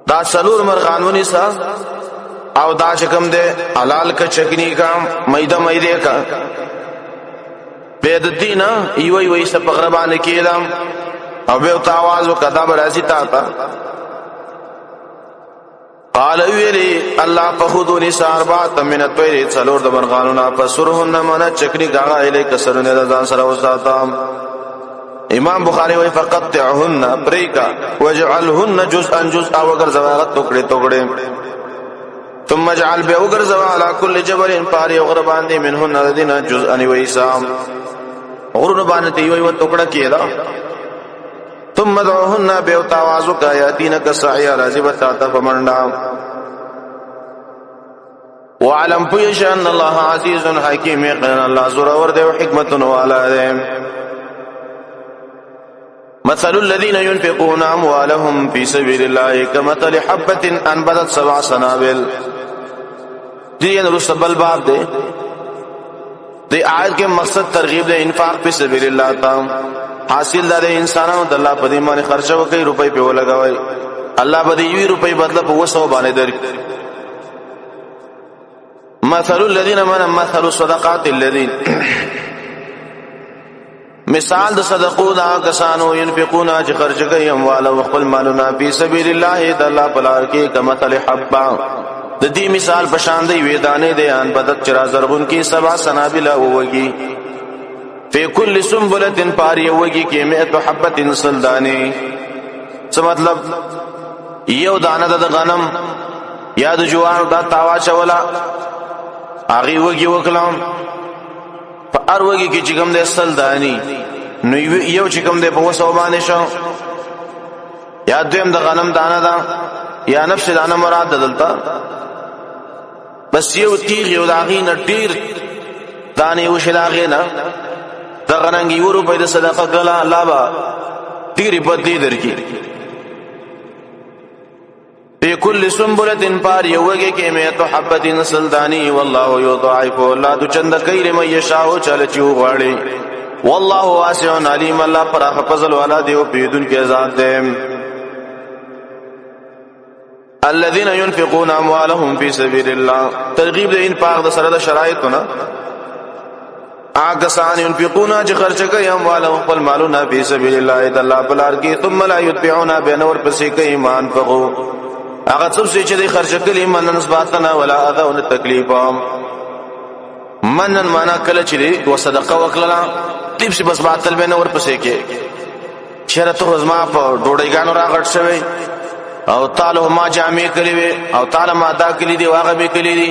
دا څلور مرغان ونیسه او دا چې کوم دی حلال کا، چکنی کا، میده میده کا، به د دینه یو یو یې په غره باندې کېدم او به ته आवाज وکړه، دا به راځي تا ته. قال ویلی الله فخذوا نسار بات من الطير، څلور د مرغانو نه، فسرهن من چکنی غاغه الی کسرونه د ځان سره وساته. امام بخاری وی فقطعهن پریکا وجعلهن جزءا جزءا، وګرځوا ټوکړي ټوکړي. ثم اجعل به وګرځوا على كل جبل پاری غر باندې منهن دین جزءا ویسا، غرونه باندې یو یو ټوکړه کیدا. ثم ادعوهن به تاوازو کا یاتینک سعیا، راضی بتا تا پمنډا. وعلم پویش ان الله عزیز حکیم، یقینا الله زور اور دی او حکمت والا دی. مثل الذين ينفقون اموالهم في سبيل الله كمثل حبة انبتت سبع سنابل. دې نو بل باب دی. د آیت کې مقصد ترغیب د انفاق په سبیل الله تا حاصل دا د انسانانو د الله په دې باندې خرچه وکړي، روپۍ په ولګوي، الله به دې یو روپۍ بدله په وسو باندې درکړي. مثل الذين من مثل صدقات الذين، مثال د صدقو دا کسانو ينفقون چې خرج کوي اموال او خپل مالونه په سبیل الله د الله په لار کې، کمثل حبه، د دې مثال په شان دی وې دانې دی ان بدت چرا زرغون کې سبا سنابل ووږي، فی کل سنبلة پاری وږي کې مئت حبة سلدانی. څه مطلب؟ یو دانه د غنم یا د جوار دا تاوا چولا هغه وږي وکلم، په هر وږي کې چې کوم دی سل دانی، نو یو چې کوم دی په وسو باندې شو، یا دویم د غنم دانه ده یا نفس دانه مراد ده دلته، بس یو تیغ یو د هغې نه ډېر دانې وشي، د هغې نه دغه رنګ یو روپۍ د صدقه کړله، الله به ډېرې بدلې درکړي. فی کل سنبلة پار یوږي کې مې تو حبۃ سلطانی، والله یضاعف، الله د چند کوي لمن یشاء چل چې غواړي، والله واسع علیم، الله پر فضل والا دی او پیدون کې ذات دی. الذين ينفقون اموالهم في سبيل الله، ترغیب د انفاق د سره د شرایطونه، آکسان ينفقون چې خرچ کوي اموالهم خپل مالونه په سبیل الله د الله په لار کې، ثم لا يتبعون بنور پسې کوي ایمان فغو هغه څه چې دی خرچ کړي من نسباتنا ولا اذى ولا تکلیف. منن معنا کله چې دی و صدقه وکړه تیب سی بس باطل به نور پسې کې چیرې ته زما په ډوډۍګانو راغټ شوی او تعالی ما جامې کړې وي او تعالی ما دا کړې دي واغه به کړې دي،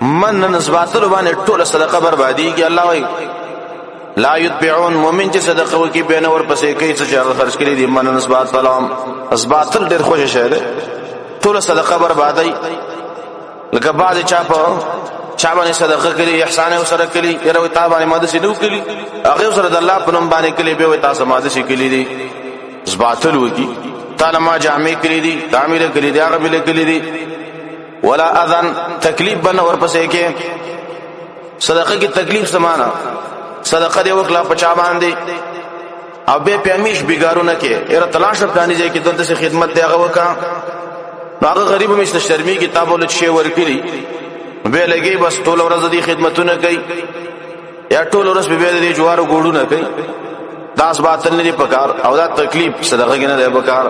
من نسباتل باندې ټول صدقه بربادي کې. الله وای لا یتبعون، مؤمن چې صدقه وکي به نور پسې کوي چې هغه خرج کړي دي من نسبات سلام اسباتل ډېر خوش شه ده، ټول صدقه بربادي. لکه بعض چا په چا باندې صدقه کړي احسان یې سره کړي، یره وي تا باندې ماده سي نو کړي، هغه سره د الله په نوم باندې کړي به وي تاسو ماده سي کړي دي اسباتل وکي، تعالی ما جامې کړي دي تعمیر کړي دي هغه بل کړي دي، ولا اذن تکلیف بن اور پسې کې. صدقه کې تکلیف سمانا صدقه دی وکړه پچا باندې او به پیامیش بیګارونه کې یره تلاش پلانې ځای کې دلته سي خدمت دی هغه وکا، نو هغه غریب مشته شرمي کتاب ول شی ورکړي به لګي بس ټول ورځ دی خدمتونه کوي یا ټول ورځ به دی جوارو ګوړونه کوي، داس باطل نه دی پکار او دا تکلیف صدقه کې نه دی پکار.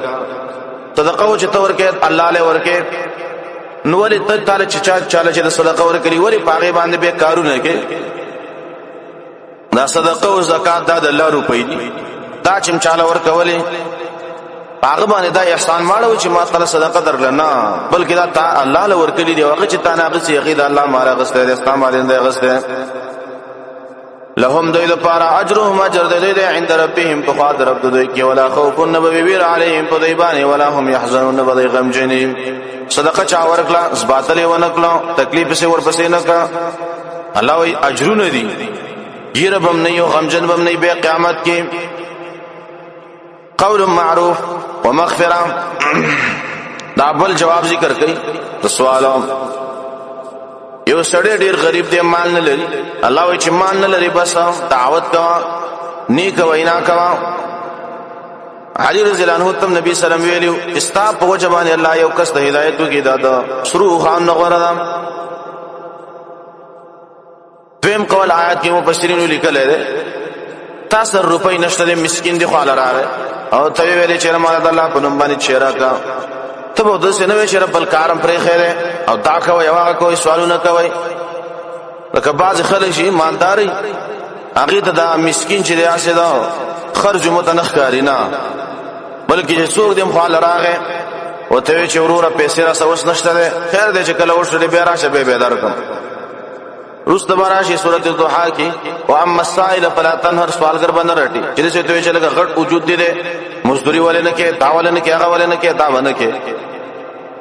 صدقه و چې تور کې الله له ورکه نو ولې ته تعالی چې چا چاله چې د صدقه ورکړي ولې پاغه باندې به کارونه کې؟ دا صدقه او زکات دا د الله روپۍ دي، دا چې چاله ورکولې هغه باندې دا احسان ماړو چې ما تعالی صدقه درکړه نه، بلکې دا تا الله له ورکړي دی، هغه چې تا نه غسي هغه د الله مال غسته دی، ستا مال نه غسته. لهم دوی لپاره اجرهم اجر دی دی عند ربهم په خوا در رب دوی کې، ولا خوف نبوي ویر علیهم په دوی باندې، ولا هم يحزنون نبوي غمجنی. صدقه چا ورکړه زباتلې ونکړه تکلیف سه ورپسې نه کا، الله وی اجرونه دي، ګیره بم نه یو غمجن بم نه به قیامت کې. قول معروف ومغفره دا دا بل جواب ذکر کړي د سوال. یو سړی ډیر غریب دی، مال نه لري. الله وایي چې مال نه لري بس دعوت کوه، نیک وینا کوه. علی رضی الله عنه تم نبی صلی الله علیه وسلم ویلو، استا په وجه باندې الله یو کس ته هدایت وکړي، دا د سرو خان نه غوړه ده. دویم قول آیات کې مفسرینو لیکل دی، تاسو روپۍ نشته دی، مسکین دی، خو راغی او ته ویلې چې مال د الله په نوم باندې چیرې کا، ته به داسې نه وې چې بل کارم پرې خیره او دا کوي او هغه کوي، سوالونه کوي. لکه بعض خلک چې ایمانداري هغه ته دا مسکین چې دی هسې دا خرج مو ته نه ښکاري نه، بلکې چې څوک دې خواله راغی او ته وې چې وروره پیسې راسه اوس نشته دی، خیر دی چې کله وشولې بیا راشه بیا به درکړم. وروسته به راشي سورة الضحا کې، واما السائل فلا تنهر، سوالګر به نه رټي. چې داسې ته وې چې لږه غټ وجود دی، مزدوري ولې نه کې، دا ولې نه کې، هغه ولې نه کې، دا ونه کې،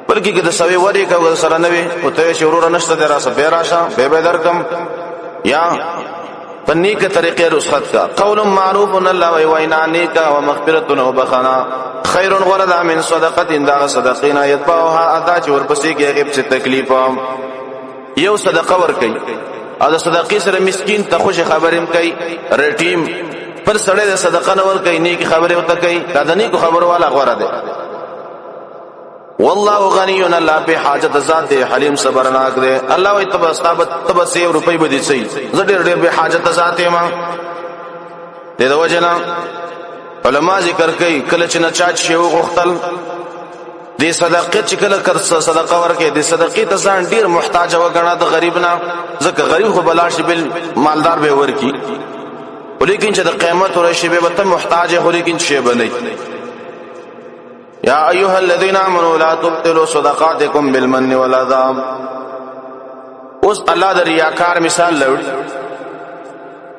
بلکې که د سوي ورې که سره نه وي او ته وې چې وروره نشته دی راسه بیا راشه بیا به درکړم. یا په نیکه طریقې رخصت کا، قول معروف الله وی وینا نیکه او مغفرت او بخنا خیر غره ده من صدقه، دا صدقینا یتبعها ادا چې ورپسې کې هغې پسې تکلیف. یو صدقه ور کوي او د صدقې سره مسکین ته خوش خبرې هم کوي، رټیم پر سړی د صدقه نه ور کوي، نیکې خبرې ورته کوي، دا د نیکو خبرو والا غوره دی. والله غنی الله په حاجت ذات دی، حلیم صبرناک دی. الله وی تب استابت تب سی روپۍ به دي سي، زه ډېر ډېر به حاجت ذات یم. د دې وجنه علما ذکر کوي، کله چې نچا شی وغوښتل دې صدقه، چې کله کر صدقه ورکې دې صدقې ته ځان ډیر محتاج وګڼه د غریب نه، ځکه غریب خو بلا شي بل مالدار به ورکی، ولیکن چې د قیامت ورشي به ته محتاج خو لیکن شی بنئ. یا ایها الذین آمنوا لا تبطلوا صدقاتکم بالمن والاذى. اوس الله د ریاکار مثال لوړ،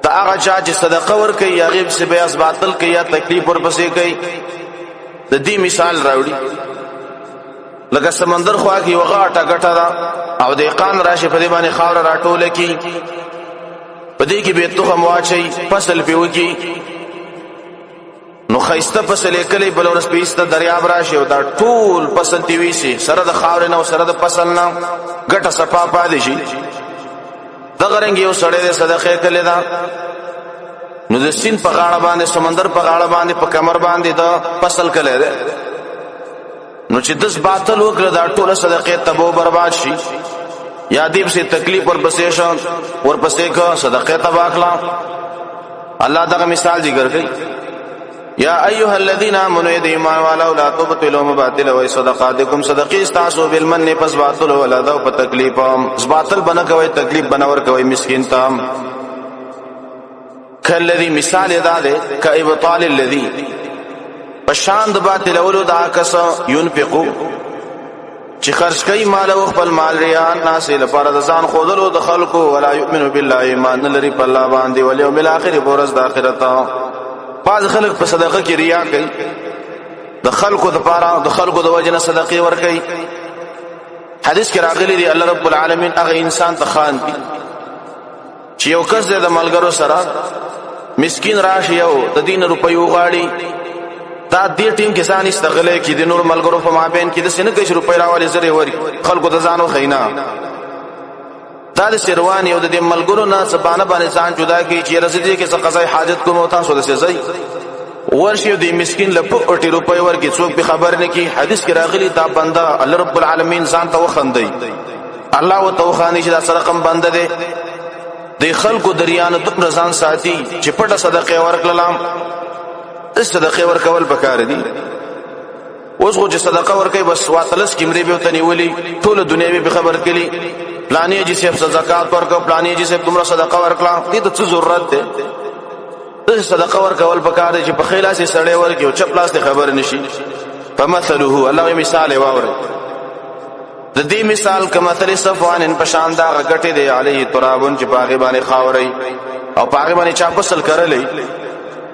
دا هغه چا چې صدقه ورکوي یا غیب څه بیا باطل کوي یا تکلیف ورپسې کوي، د دې مثال راوړي. لکه سمندر خوا کې یوه غاټه ګټه ده او دهقان راشي په دې باندې خاوره راټوله کړي، په دې کې به تخم واچوي، فصل پې وکړي، نو ښایسته فصل یې کلی، بله ورځ پې ایسته دریاب راشي او دا ټول فصل ترې ویسي، سره د خاورې نه او سره د فصل نه ګټه صفا پاتې شي. دغه رنګ یو سړی دی صدقه یې کړې ده، نو د سیند په غاړه باندې، سمندر په غاړه باندې، په کمر باندې د فصل کلی دی، نو چې دس باطل وکړه دا ټوله صدقې تبو برباد شي، یا دې پسې تکلیف ورپسې شه ورپسې که صدقې تباه کړه. الله دغه مثال ذکر کوي، یا ایها الذین آمنوا د ایمان والو لا تبطلوا مباطل وای صدقاتکم، صدقې تاسو بالمن پس باطل ولا دا په تکلیف باطل بنه کوي، تکلیف بنور کوي مسکین ته. کلذي مثال ادا ده کابطال الذي پشان د باطل اولو دا کس ينفقو چې خرج کوي مال او خپل مال ریا ناس لپاره د ځان خودلو د خلکو، ولا یؤمن بالله ایمان لري په الله باندې، والیوم الاخر ورځ د آخرت. بعض خلک په صدقه کې ریا کوي، د خلکو د پاره د خلکو د وجه نه صدقې ور کوي. حدیث کې راغلي دی الله رب العالمین هغه انسان ته خان دی چې یو کس د ملګرو سره مسکین راشي او د دین روپۍ وغواړي، دا دې ټیم کې ځان استغلې کې د نور ملګرو په مابین کې د سینه کې روپۍ راوالي زری وري خلکو ته ځانو خینا، دا د سروان یو د دې ملګرو نه زبانه باندې ځان جدا کی چې رسیدي کې څه قضای حاجت کوم او تاسو د سزای ورشي د مسکین له په 80 روپۍ ورکی څوک به خبر نه کی. حدیث کې راغلی دا بنده الله رب العالمین ځان ته وخندي، الله و توخانی چې دا سرقم بنده دی، د خلکو دریانو دومره ځان ساتي چې پټه صدقه ورکړلم. صدقه ورکول پکار دي. اوس خو چې صدقه ورکوي بس واتلس کیمرې به ورته نیولي، ټوله دنیا به خبر کړي، پلانې جی صاحب زکات ورکړ، پلانې جی صاحب دومره صدقه ورکړه، دې ته څه ضرورت دی؟ داسې صدقه ورکول پکار دی چې په ښی لاس یې سړی ورکړي او چپ لاس ته خبر نشي. فمثله الله یې مثال یې واورئ، د دې مثال کمثل صفوان په شان دا غټې دی، علیه ترابون چې په هغې باندې خاورئ او په هغې باندې چا فصل کرلی،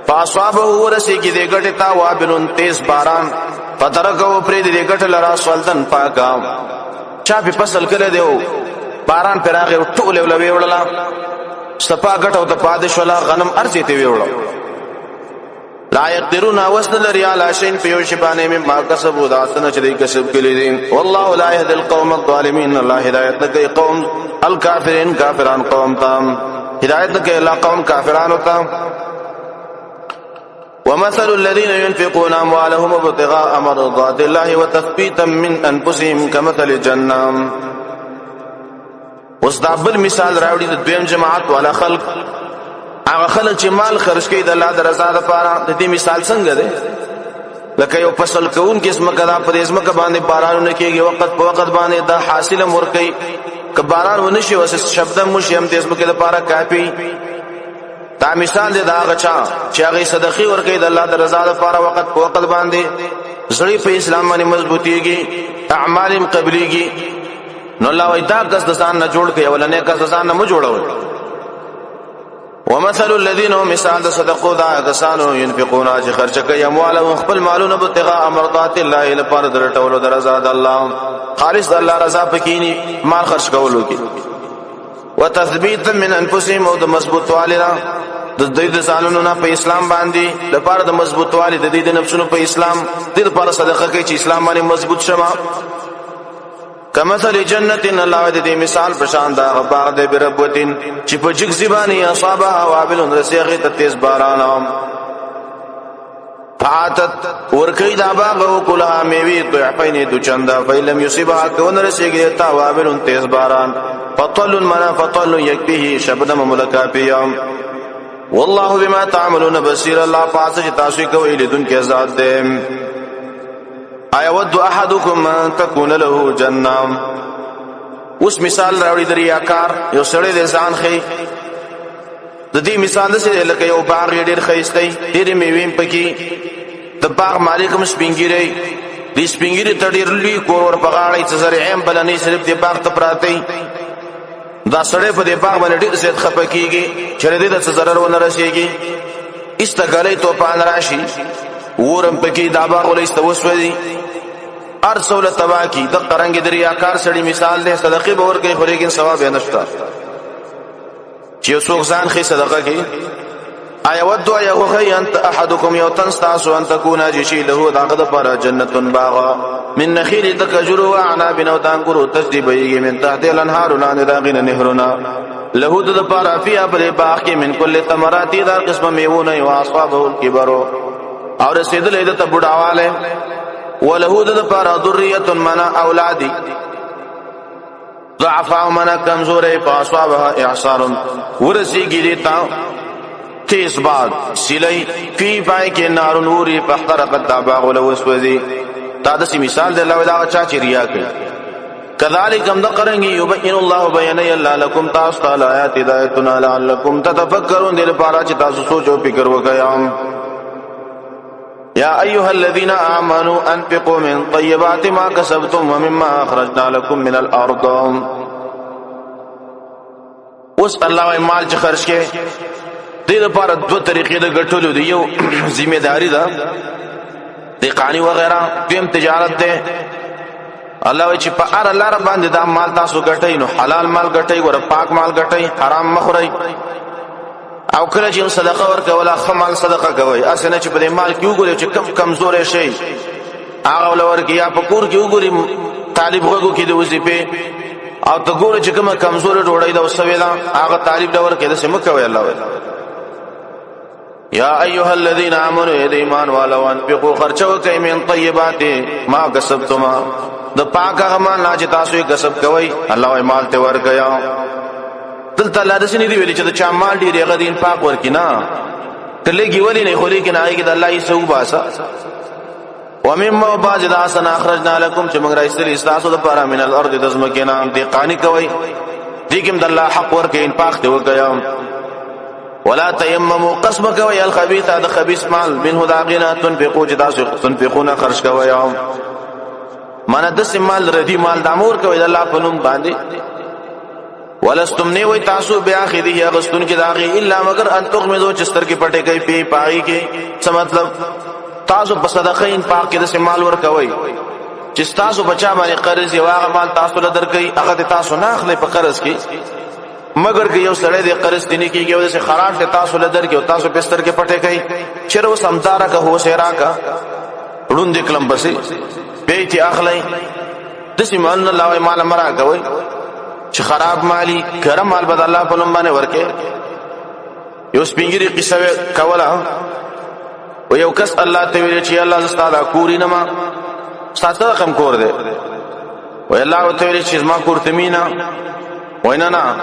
فاصابه ورسېږي دې ګټې ته وابل تیز باران، فترکه پرېږدي دې ګټه لره سولدن پاکه، چا پې فصل کړی دی او باران پرې راغی او ټول یې له ویوړله، صفا ګټه ورته پاتې شوله، غنم هر ځای ته ویوړه. لا يقدرون وسن لري على شيء په یو شی باندې مما کسبوا دا څنګه چې دوی کسب کړي دي. والله لا يهدي القوم الظالمين، الله هدایت نه کوي قوم الکافرین، کافران قوم ته هدایت نه کوي الله قوم کافرانو ته. ومثل الذين ينفقون أموالهم ابتغاء مرضات الله وتثبيتا من أنفسهم كمثل جنة. اوس دا بل مثال راوړي د دویم جماعت والا خلق، هغه خلک چې مال خرج کوي د الله د رضا لپاره. د دې مثال څنګه دی؟ لکه یو فصل کوونکی ځمکه ده، په دې ځمکه باندې بارانونه کېږي، وخت په وخت باندې دا حاصل هم ورکوي. که باران ونه شي، اوس شبدم وشي هم د ځمکې لپاره کافي. دا مثال دی د هغه چا چې هغې صدقې ورکوي د الله د رضا لپاره، وخت په وخت باندې زړه په اسلام باندې مضبوطېږي، اعمال هم قبلېږي. نو الله وایي دا کس د ځان نه جوړ کړي، اولنی کس د ځان نه مه جوړوئ. ومثل الذين هم مثال د صدقو دا کسانو ينفقون چې خرچ کوي اموالهم خپل مالونه ابتغاء مرضات الله لپاره د لټولو د رضا د الله، خالص د الله رضا پکې مال خرچ کولو کې، وتثبیت من انفسهم او د مضبوطوالي نه د دوی د ځانونو نه په اسلام باندې لپاره د مضبوطوالي د دې د نفسونو په اسلام دې لپاره صدقه کوي چې اسلام باندې مضبوط شمه. کمثل جنت، الله د دې مثال په شان دا باغ دې بربوتین چې په جګ زبانی اصابها وابل رسیغه ته تیز باران فاتت ورکی دا باغ او کلها میوی ضعفین دو چندا فیلم یصيبها کون رسیږي تا وابل تیز باران فطل منا فطل یکفیه شبنم ملکا پیام. والله بما تعملون بصیر، الله پاس چې تاسو کوي لیدونکي ذات دی. ايود احدكم ان تكون له جنه. اوس مثال راوړي د ریاکار یو سړی د ځان خي، د دې مثال داسې دی لکه یو باغ یې ډېر ښایسته دی، ډېرې مېوې هم پکې، د باغ مالک هم سپینږیری دی، سپینږیري ته ډېر لوی کور ور په غاړه یې، څه زرعې هم بله نه، صرف دې باغ ته پراته وي. دا سړی په دې باغ باندې ډېر زیات خفه کېږي چې له دې ته څه ضرر ونه رسېږي، ایسته ږلۍ توپان راشي، اور هم پکې دا باغ وله ایسته وسوځي، هر څه له تباه کړي. دقه رنګې د ریاکار سړي مثال دی، صدقې به ورکوي خو لیکن ثواب یې نشته. چې یو څوک ځان ښې صدقه کوي، ایود یغخی انت احدکم یو تن ستاسو ان تکون جشی له داغه دپاره جنت باغ من نخیل د کجورو و عناب او د انګورو تجری بهیږي من تحت الانهار لاندې د هغې نه نهرونه له د دپاره فیها په دې باغ کې من کل ثمرات د هر قسمه میوو نه واصابه الکبر او رسېدلی ده ته بوډاوالی وله د دپاره ذریة منا اولادي ضعفا منا کمزورې فاصابها اعصار ورسیږي دې ته تیز باد سیلی فی پای کې نار نوري فاحترقت دا باغ له وسوځي. دا داسې مثال دی الله دا چا چې ریا کوي. كذلك هم دقرنګي يبين الله بيان الله لكم تاسو ته آیات هدایتنا لعلكم تتفکرون، دې لپاره چې تاسو سوچ او فکر وکړئ. یا ایها الذین آمنوا انفقوا من طیبات ما کسبتم ومما اخرجنا لكم من الارض. اوس الله وايي مال چې خرج کې دې لپاره دوه طریقې د ګټلو دی، یو ذمہ داری ده دقانی وغیرہ، دویم تجارت ده. الله وایي چې په هر لار باندې دا مال تاسو ګټئ نو حلال مال ګټئ، ګوره پاک مال ګټئ، حرام مه خورئ. او کله چې صدقه ورکوله ښه مال صدقه کوئ، هسې نه چې په دې مال کې وګورئ چې کم کمزوری شئ هغه له ورکړي، یا په کور کې وګوري طالب غوږو کې د وظیفې او ته ګورې چې کومه کمزورې ډوډۍ ده او سوې ده هغه طالب له ورکړي، داسې مه کوئ. الله وایي یا ایها الذین آمنوا اے ایمان والو انفقوا خرچ وکئ من طیبات ما کسبتم، د پاک هغه مال نه چې تاسو یې کسب کوئ الله وایي مال ته ورکیا. دلته الله داسې نه دی ویلي چې د چا مال ډېر هغه د انفاق ورکړي، نه که لږ یې ولې نه خو لیکن هغې کې د الله یې څه وباسه. ومما بعض دا سن اخرجنا لكم چې موږ راایستلي ستاسو دپاره من الارض د ځمکې نه، دهقاني کوئ دې کې هم د الله حق ورکړئ، انفاق دې وکړئ. ولا تیمموا قسم کوئ الخبیث د خبیث مال منه د هغې نه تنفقو چې تاسو تنفقونه خرج کوئ، معنی داسې مال ردي مال دا مه ورکوئ د الله په نوم باندې. ولستم نه وای تاسو بیا خېدی اغستون کې داغي الا مگر ان تغمزو چې سترګې پټې کوي پی پای کې. څه مطلب؟ تاسو په صدقه انفاق کې د مال ور کوي چې تاسو بچا باندې قرض یو هغه مال تاسو له درکې هغه تاسو نه اخلي په قرض کې، مګر که یو سړی دی قرض دیني کیږي او داسې خراب شي تاسو له درکې او تاسو بستر کې پټې کوي، چېرې اوس همدا راکه هوسې راکه ړوند یې کړم پسې بیا یې ترې اخلئ. داسې مالونه الله وایي مال مه راکوئ چې خراب مالي، کره مال به د الله په نوم باندې ورکې. یو سپین ږیري قصه کوله، و یو کس الله ته ویل چې الله زه ستا دا کور نه ما، ستا څه رقم کور دی؟ وایي الله ورته ویل چې زما کور ته مینه. وایي نه نه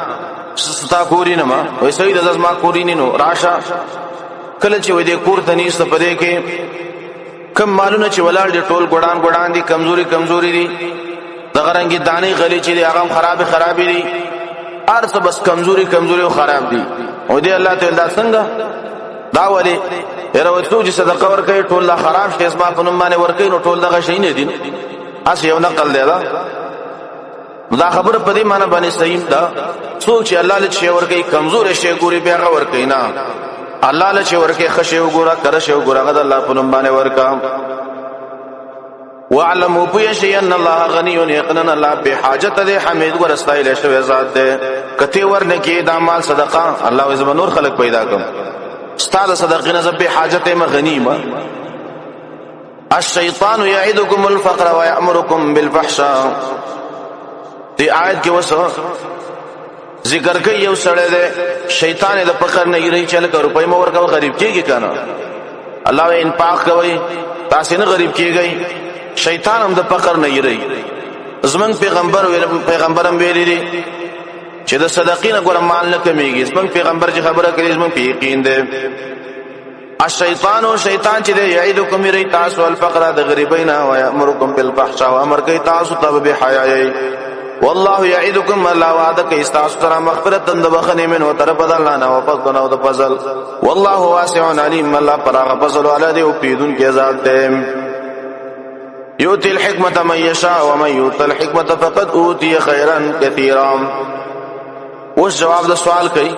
ستا کور نه ما. وایي صحیح ده زما کور نه، نو راشه. کله چې وایي دې کور ته نیسته، په دې کې کم مالونه چې ولاړ دي ټول ګډان ګډان دي، کمزوري کمزوري دي، دغه رنګې دانې غلي چې دي هغه هم خرابې خرابې دي، هر څه بس کمزوري کمزوري او خراب دي. او دې الله ته دا څنګه دا ولې یاره وایي څوک چې صدقه ورکوي ټول دا خراب شي زما په نوم باندې ورکوي، نو ټول دغه شي نه دي. هسې یو نقل دی دا. دا خبره په دې معنی باندې صحیح ده، څوک چې الله له شی ورکوي کمزوري شی ګوري بیا هغه ورکوي نه، الله له چې ورکوي ښه شی وګوره، کره شی وګوره، هغه د الله په نوم باندې ورکړه. واعلموا پوه شئ ان الله غني، یقینا الله بې حاجت دی، حمید ګوره ستایلی شوی ذات دی. که ته ورنه کړې دا مال صدقه، الله وایي زه به نور خلک پیدا کړم، ستا د صدقې نه زه بې حاجت یم، غني یم. الشیطان یعدکم الفقر ویأمرکم بالفحشاء. دې آیت کې وسو ذکر کوي یو سړی دی، شیطان د فقر نه یری چې لکه روپۍ مو ورکوه غریب کېږي که نه. الله وایي انفاق کوئ تاسې نه غریب کېږئ. شیطان هم د فقر نه یری. زمونږ پیغمبر هم ویلي دي چې د صدقې نه ګوره مال نه کمېږي. زمونږ پیغمبر چې خبره کوي زمونږ په یقین دی. الشیطان شیطان چې دی یعدکم یری تاسو الفقر د غریبۍ نه، ویأمرکم بالفحشاء او امر کوي تاسو ته بې حیایۍ. والله یعدکم، الله وعده کوي تاسو سره مغفرت د بخښنې منه طرف د الله نه او فضل او د فضل. والله واسع علیم، الله پراخ فضل والا دی او پیدونکی ذات دی. یؤتی الحکمة من یشاء ومن یؤت الحکمة فقد اوتی خیرا کثیرا. اوس جواب د سوال کوي،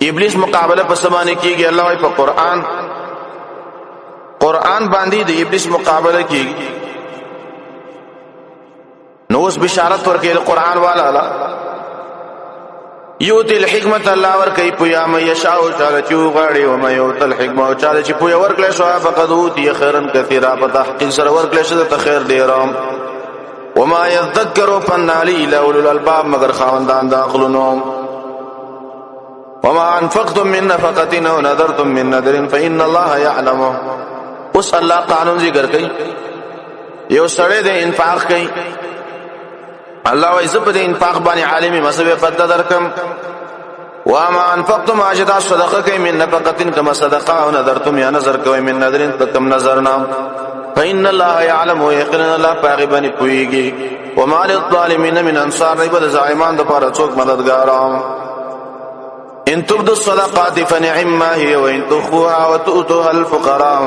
ابلیس مقابله په څه باندې کیږي؟ الله وایي په قرآن، قرآن باندې د ابلیس مقابله کیږي. نو اوس بشارت ورکوي د قرآن والا لا، یؤتی الحکمة، الله ورکوي پویا من یشاء چاله چې وغواړي، ومن یؤت الحکمة او چاله چې پویا ورکړی شو فقد اوتي خیرا کثیرا، په تحقیق سره ورکړی شو ته خیر ډېر. وما یذکر فنالی الا اولو الالباب، مګر خاوندان د عقلونو. وما انفقتم من نفقة او نذرتم من نذر فإن الله يعلمه. اوس الله قانون ذکر کوي، یو سړی د انفاق کوي، الله وایي زه په دې انفاق باندې عالم یم، زه به بدله درکم. وما انفقتم اجدا صدقه کوي من نفقة کما صدقه او نذرتم یا نذر کوي من نذر کم نذر نه، فإن الله يعلم، یقینا الله په هغې باندې پوهېږي. وما للظالمین من انصار، نه به د ظالمانو دپاره څوک مددګار. ان تبدوا الصدقات فنعما هي وان تخفوها وتؤتوها الفقراء.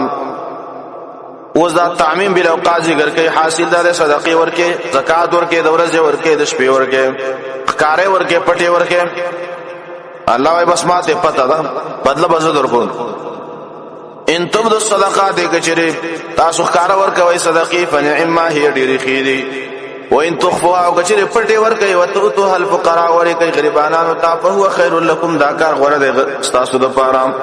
اوس دا تعمیم بالاوقات ذکر کوي، حاصل دا دی صدقې ورکې، زکات ورکې، د ورځې ورکې، د شپې ورکې، ښکارې ورکې، پټې ورکې. الله وایي بس ماته پته ده، بدله به زه درکوم. ان تبدوا الصدقات، که چېرې تاسو ښکاره ورکوئ صدقې، فنعما هي، ډېرې ښې دي. وان تخفوها، او که چېرې پټې ورکوئ، وتؤتوها الفقراء، ورکوئ غریبانانو ته، فهو خیر لکم، دا کار غوره دی ستاسو دپاره.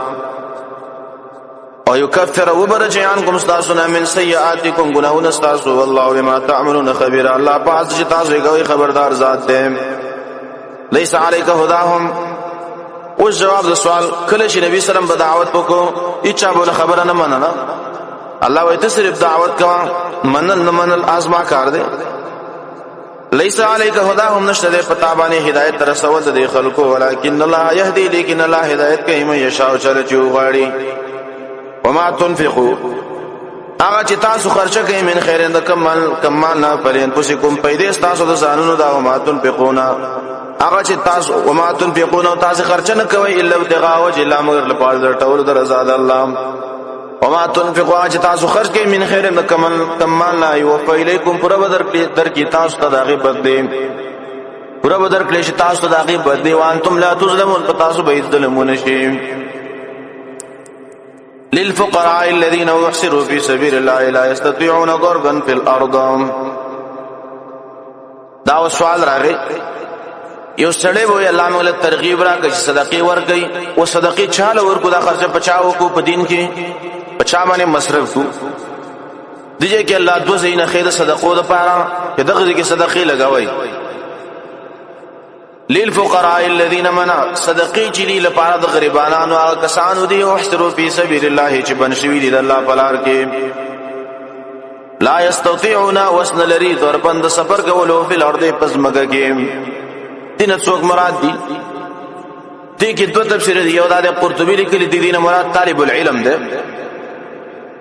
او یکفر وبرجع عنکم ستاسو نه من سیئاتکم، ګناهونه ستاسو. والله بما تعملون خبیر، الله په هر څه چې تاسو یې کوئ خبردار ذات دی. لیس علیک هداهم. اوس جواب د سوال، کله چې نبی سلام به دعوت وکړو هیچا به خبره نه منله. الله وایي ته صرف دعوت کوه، منل نه منل ازما کار دی. لیس علیک هداهم، نشته دی په تا باندې هدایت رسول د دې خلکو، ولکن الله یهدي، لیکن الله هدایت کوي من یشاء چاله چې وغواړي. وما تنفقوا، هغه چې تاسو خرچه کوئ من خیر د کمال نه، فلانفسکم، پیدې ستاسو د ځانونو دا. وما تنفقون، هغه چې تاسو وما تنفقون، تاسو خرچه نه کوئ الا ابتغاء وجه الله، مگر لپاره د ټولو د رضا د الله. وما تنفقوا، چې تاسو خرج کوئ من خیر د کمال نه، یوفى الیکم، پوره به درکړي تاسو ته د هغې بدلې، پوره به درکړی شي تاسو ته د هغې بدلې. وانتم لا تظلمون، په تاسو به هېڅ ظلم ونه شي. للفقراء الذين احصروا في سبيل الله لا يستطيعون ضربا في الارض. دا سوال راغی، یو سړی وای الله موږ له ترغیب را کړي صدقې ورکړي، او صدقې چاله ورکو، دا خرچه پچاو کو په دین کې پچا باندې مصرف کو. دیجه کې الله دو زینه خیر صدقو د پاره چې دغه کې صدقې لګاوي. للفقراء الذين منع صدقې چې دي لپاره د غریبانو هغه کسانو دي، او احسروا فی سبیل الله چې بنشوي دي د الله په لار کې. لا یستطيعون وسن لري دربند سفر کولو په الارض پزمګه کې. دین څوک مراد دي؟ دې کې دوه تفسیر دي. یو دا د قرطبي لیکلي دي، دین مراد طالب العلم ده،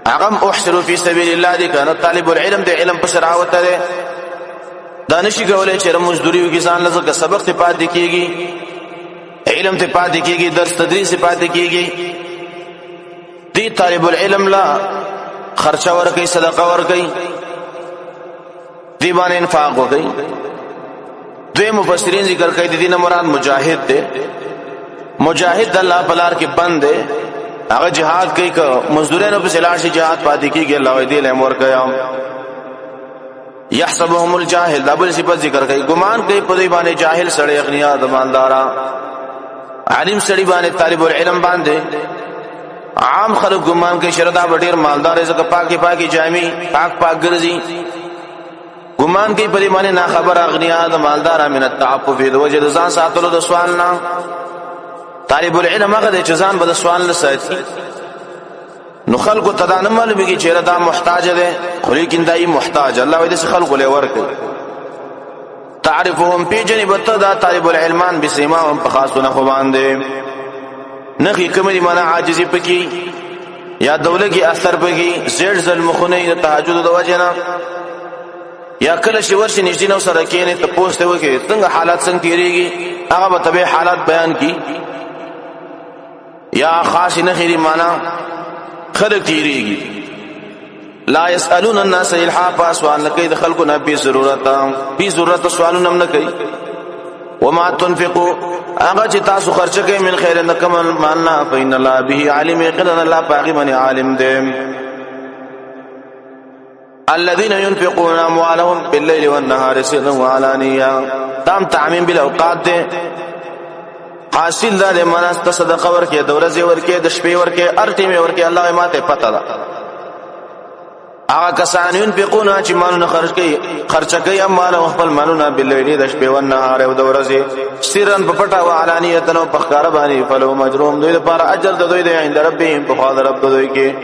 هغه احسروا فی سبیل الله دي کنه، طالب العلم دی، علم په شراوت ده، دانشي کولای چې مزدوري وکي ځان لزه سبق ته پاتې کیږي، علم ته پاتې کیږي، درس تدریس ته پاتې کیږي. دی طالب العلم لا خرچه ورکي، صدقه ورکي، دی باندې انفاق وکي. دوی مفسرین ذکر کوي د دین مراد مجاهد دی، مجاهد د الله په لار کې بند دی، هغه جهاد کوي، که مزدورانو په سلاح شي جهاد پاتې کیږي. الله دې له مور کیا يحسبهم الجاهل، دا بل صفت ذکر کوي، ګمان کوي په دې باندې جاهل سړی اغنیا د مالدارا، عالم سړی باندې، طالب العلم باندې عام خلک ګمان کوي شردا ډیر مالدار ځکه پاکي پاکي جامي پاک پاک ګرځي. ګمان کوي په دې باندې نا خبر اغنیا د مالدار من التعفف د وجه د ځان ساتلو د سوال نه. طالب العلم هغه دی چې ځان به د سوال نه ساتي، نو خلکو ته دا نه معلومیږي چې دا محتاج دی، خو لیکن دا یې محتاج. الله وایي داسې خلکو له ورکړي. تعرفهم پیژنې به ته دا طالب العلمان بسیماهم په خاصو نښو باندې. نښې کومې دي؟ معنا عاجزي پکې یا دولګي اثر پکې، زیړ زلمخونه د تهجد د وجې نه، یا کله چې ورشي نږدې نو سره کښېنې تپوس ته وکړي څنګه حالات څنګه تېرېږي، هغه به طبیعي حالات بیان کړي. یا خاص نښې دي، معنا خلک تیریږي. لا يسالون الناس الحافا، سوال نه کوي د خلکو نه بی ضرورت، بی ضرورت سوالونه هم نه کوي. وما تنفقوا، هغه چې تاسو خرچ کوئ من خیر نکم مالنا فإن الله به علیم، یقینا الله پاغي باندې عالم دی. الذين ينفقون اموالهم بالليل والنهار سرا وعلانية، دام تعمیم بالاوقات دی. حاصل دا د مناس ته صدقه ورکې، د ورځې ورکې، د شپې ورکې، هر ټیمې ورکې، الله ماته پته ده. هغه کسان ينفقون چې مالونه خرج کوي، خرچ کوي اموالهم خپل مالونه بالليل د شپې والنهار او د ورځې، سرا په پټه او علانیه او په ښکاره باندې، فلهم اجرهم دوی لپاره اجر د دوی دی عند ربهم په خوا د رب د دوی کې،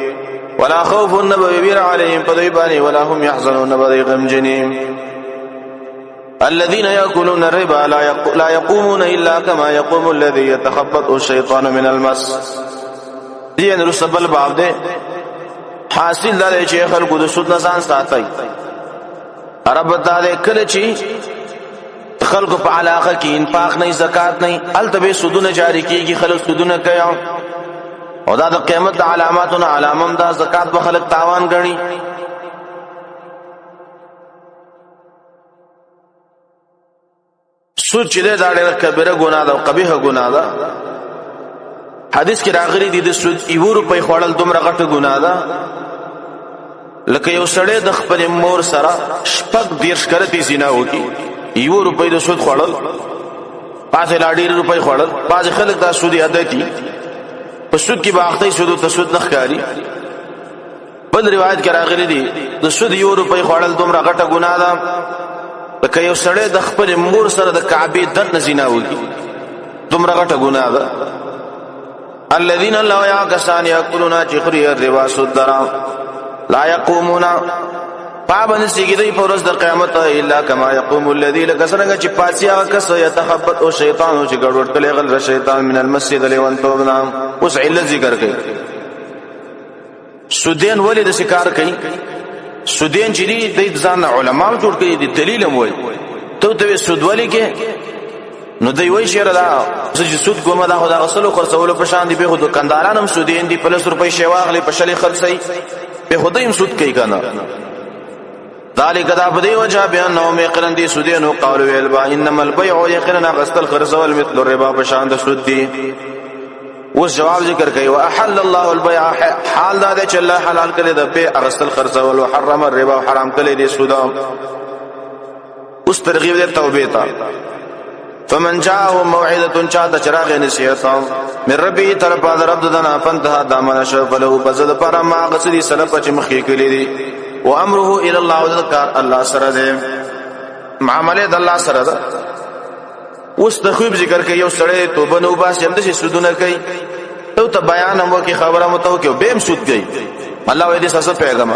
ولا خوف نبوي عليهم په دوی باندې، ولا هم يحزنون نبوي غمجنین. الذين يأكلون الربا لا يقومون إلا كما يقوم الذي يتخبط الشيطان من المس. دې نور سبل باب ده. حاصل دا دی چې خلکو د سود نه ځان ساتي. رب دا دی کله چې خلکو په علاقه کې انفاق نه، زکات نه، هلته به سودونه جاری کیږي، خلک سودونه کوي، او دا د قیامت د علاماتو نه علامه ده. زکات به خلک تاوان ګڼي. سود چې دی دا ډېره کبیره ګناه ده او قبیحه ګناه ده. حدیث کې راغلي دي د سود یو روپۍ خوړل دومره غټه ګناه ده لکه یو سړی د خپل مور سره 36 کرتې زنا وکړي. یو روپۍ د سود خوړل، بعضې لا ډېرې روپۍ خوړل. بعضې خلک دا سودي عادت دي، په سود کې به اخته سود ته سود نه ښکاري. بل روایت کې راغلي دي د سود یو روپۍ خوړل دومره غټه ګناه ده لکه یو سړی د خپل مور سره د کعبې دننه زنا وکړي، دومره غټه ګناه ده. الذين لا يعكسان ياكلون چې خوري الربا سود لرا، لا يقومون پابند سیږي دی په ورځ د قیامت الا کما يقوم الذي، لکه څنګه چې پاڅي هغه کس يتخبط او شیطان چې ګډوډ کړي غل شیطان من المسجد لیوان توبنا. اوس علت ذکر کړي. سودین ولې د شکار کوي؟ سودین چې دي د ځان علما جوړ کړي دي، دلیل هم وایي ته ته سود ولې کې؟ نو دی وایي شعر دا زه چې سود کومه دا خو د غسلو خرڅولو په شان دي، به خو دکانداران هم سودین دي، په 10 روپۍ شی واخلي په شلې خرڅوي، به خو دوی هم سود کوي که نه. ذلك دا په دې وجه بأنهم یقینا دي سودینو قالوا ویل با انما البيع یقینا غسل خرڅول مثل الربا په شان د سود دي. اوس جواب ذکر کوي واحل الله البيع، حال دا دی چې الله حلال کړی د بيع غسل خرڅول، وحرم الربا حرام کړی دی سود. اوس ترغیب دی توبې ته. فمن جاءه موعظه، چاته چراغ نصیحت من ربي طرف د رب دنا، فانتهى دامن شو، فله بزد پر ما غسدي سلف چې مخکې کړی دي، وامره الى الله، ذکر الله سره ده، معاملې د الله سره ده. اوس تخویب ذکر کوي، یو سړی توبه نو باسي هم د سودونه کوي، ته بیان هم وکي، خبره مو ته وکي، به هم سود کوي. الله وې دې سس پیغام،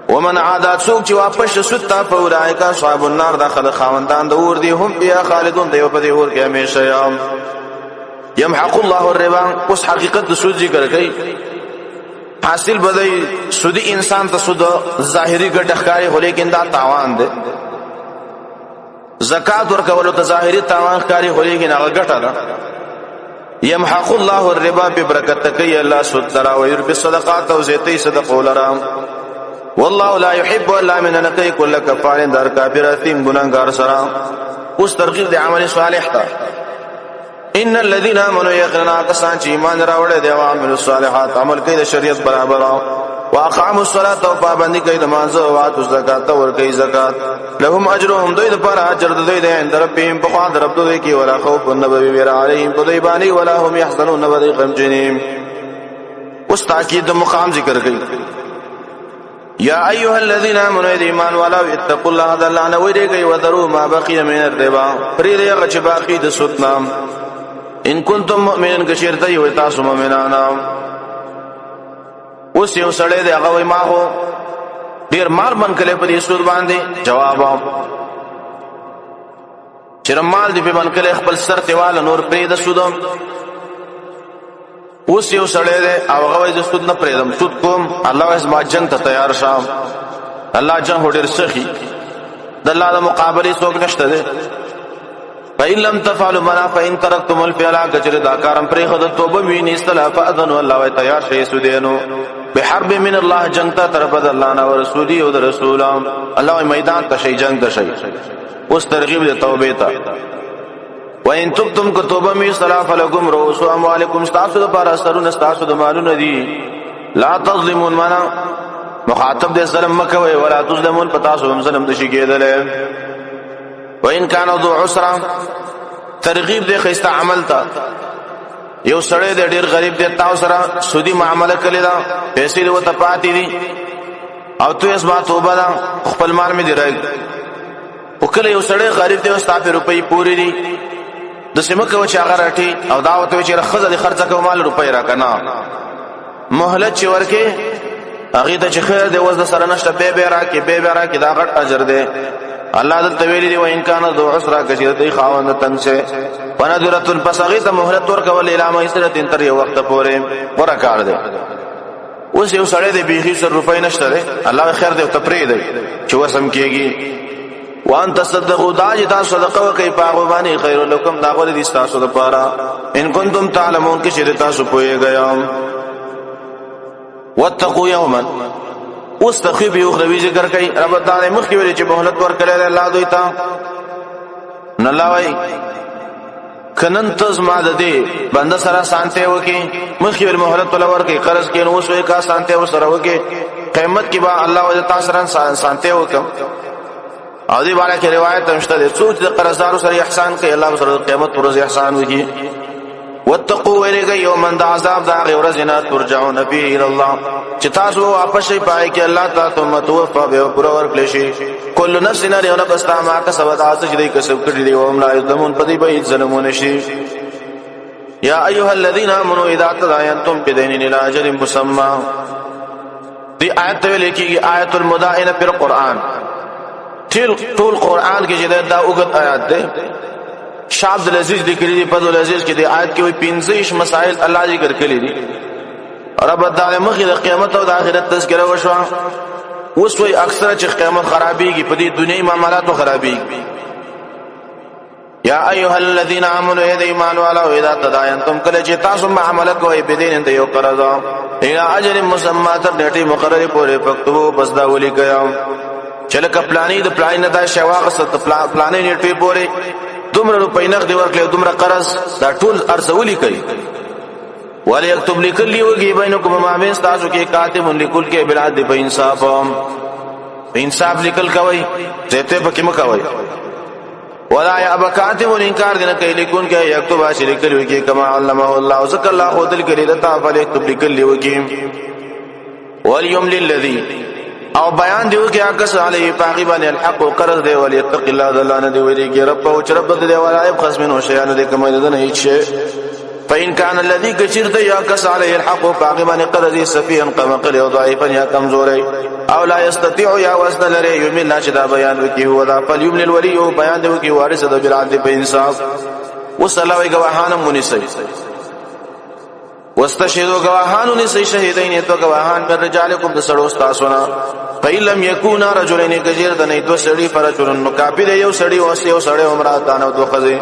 ومن عادات، څوک چې واپس سود ته، فاولائک اصحاب النار، داخل خاوندان د اور دي، هم بیا خالدون، دی په دې اور کې همیشه. یم يمحق الله الربا. اوس حقیقت د سود ذکر کوي. حاصل بدای سودی انسان ته سود ظاهری ګټه ښکاري، خو لیکن دا تاوان دی. زکات ورکولو ته ظاهری تاوان ښکاري، خو لیکن هغه ګټه ده. يمحق الله الربا، ببرکت کوي الله سود ترا، ويربي الصدقات، او زیتی صدقو لرا. والله لا يحب الا من نقي كل كفار، در کافر اثم ګناګار سره. اوس ترغیب د عمل صالح ته. ان الذين امنوا، یقینا کسان چې ایمان راوړل دي او عملوا الصالحات، عمل کوي د شریعت برابر، واقاموا الصلاه، او پابندي کوي د مانزه، او اتو زکات، ور کوي زکات، لهم اجرهم، دوی د پر اجر دوی د عند ربهم، په خوا رب دوی کې، ولا خوف النبي ور عليهم، په دوی باندې، ولا هم يحزنون، نبي غمجنین. اوس تاکید د مقام ذکر کوي. یا ایها الذین آمنوا، ایمان والا، اتقوا الله، د الله نه ویریږئ، وذروا ما بقي من الربا، پرې دې هغه چې باقی د سود نام، ان کنتم مؤمنین، که چیرته یو تاسو مؤمنان. اوس یو سړی دی، هغه وای ما هو ډیر مال من کله په دې سود باندې. جواب، چې مال دې په من کله، خپل سر تیواله، نور پرې د سود. اوس یو سړی دی او هغه وایي زه سود نه پرېږدم، سود کوم. الله وایي زما جنګ ته تیار شه. الله جنګ هو ډېر سخي، د الله د مقابلې څوک نشته دی. فإن لم تفعلوا منا فإن تركتم الفعل، کچره دا کارم پرې خود توبه وی نستلا، فاذن الله وایي تیار شي سودینو بحرب من الله، جنگ ته طرف د الله نه ورسولي او د رسول. الله وایي میدان ته شي، جنگ ته شي. اوس ترغیب د توبې ته. وان تبتم، کو توبه می صلا، فلکم رؤوس اموالکم، تاسو د پاره سرونه تاسو د مالونه دي. لا تظلمون، معنا مخاطب دې، ظلم مکوي، ولا تظلمون، پتا سو هم ظلم نشي کېدل. وان کان ذو عسره، ترغیب دې خسته عمل ته. یو سړی دې ډیر غریب دی، تاسو سره سودی معاملې کړې دا، پیسې دې وته پاتې دي، او ته اس ما توبه ده، خپل مال مې دی راګ. او کله یو سړی غریب دی او ستا په روپۍ پوری دي، د سیمه کوي چې هغه راټي او دا وته چې خزه د خرڅه کوم، مال روپۍ را کنه، مهلت چې ورکه هغه ته چې خیر دی، وز د سره نشته، به به راکې، به به راکې، دا غټ اجر دی. الله د تویلی دی، و ان کان ذو عسرا، کثیر دی خاوند تنگ شه، فنذرت، پس هغه ته مهلت ورکول، الی میسرت، تر یو وخت پورې غوړه کار دی. اوس یو سړی دی، بیخي سر روپۍ نشته دی، الله خیر دی ته پرې دی چې وسم کېږي. وان تصدقوا، دا چې تاسو صدقه وکړئ په هغو باندې، خیر لکم، دا غوره دي ستاسو دپاره، ان کنتم تعلمون، که چېرې تاسو پوهېږئ. واتقوا یوما. اوس تخویب یو اخروی ذکر کوي. رب تعالی مخکې ویلي چې مهلت ورکړی دی الله دوی ته. نو الله وایي کنن ته زما د دې بنده سره سانته وکي، مخکې ول مهلت ول ورکي قرض کې، نو اوس وې کا سانته وسره وکي، قیامت کې با الله و تاسو سره سانته وکم. او دې باره کې روایت هم شته، څوک چې قرضدار سره احسان کوي، الله سره قیامت ورځ احسان وکي. واتقوا، ویریږئ، یوما، د عذاب د هغې ورځې نه، ترجعون فیه الی الله، چې تاسو واپس شئ پای کې الله ته، ثم توفى، به پوره ورکړی شي، کل نفس، هر یو نفس ته، ما کسبت، هغه څه چې دوی کسب کړي دي، وهم لا یظلمون، په دوی به هېڅ ظلم ونه شي. یا ایها الذین آمنوا اذا تداینتم بدین الی اجل مسمى. دی آیت ته ویل کېږي آیت المدائنه پر قرآن. ټول قرآن کې چې دا اوږد آیات دی، شاه عبد العزيز لیکلي دي فضل العزيز کې، د آیت کې وي 25 مسائل الله ذکر کړي دي. رب تعالی مخې د قیامت او د آخرت تذکره وشوه. اوس وی اکثره چې قیامت خرابېږي، په دې دنیوي معاملاتو خرابېږي. یا ایها الذین آمنوا، اے ایمان والو، اذا تداینتم، کله چې تاسو معاملې کوئ، بدین د یو قرض، الى اجل مسمى، تر نیټې مقرره پورې، فکتبو، بس دا ولیکئ چې لکه پلانی د پلانی نه دا شواغ ست پلانی نیټې پورې دومره روپۍ نقد ورکړې، دومره قرض، دا ټول ارزه ولیکئ. وليكتب، لیکل وږي، بینکم، ما بین تاسو کې، کاتب، لیکل کې، بالعدل، په انصاف، په انصاف لیکل کوي، زیته پکې مکوي. ولا یاب کاتب انکار دینه کوي لیکون کې یكتب چې لیکل وکي کما علمه الله ذکر الله خود لیکل دتا فلیکتب لیکل وکي ولیم للذي او بیان دیو کې عکس علی پاغي باندې الحق قرض دی ولی اتق الله ذلانه نه دی ویلي کې رب او چرب دی ولا ایب خصم نو شیان دې کمای ده نه هیڅ شی فإن كان الذي كشرت يا کس عليه الحق پاغي باندې قرض سفيا قمقل او ضعيفا یا کمزوري او لا يستطيع یا وزن لري یمل لا چې دا بیان وکي هو دا فلیمل الولي بیان دی وکي وارث د بالعدل په انصاف وصلاوي گواهان منیسي واستشهدوا گواهان نسی شهیدین تو گواهان پر رجالکم د سړو تاسو نه فإن یکونا رجلین کجیر د نه دو سړي پر رجلن نو کافی دی یو سړي او یو سړي عمره دانه دو خزي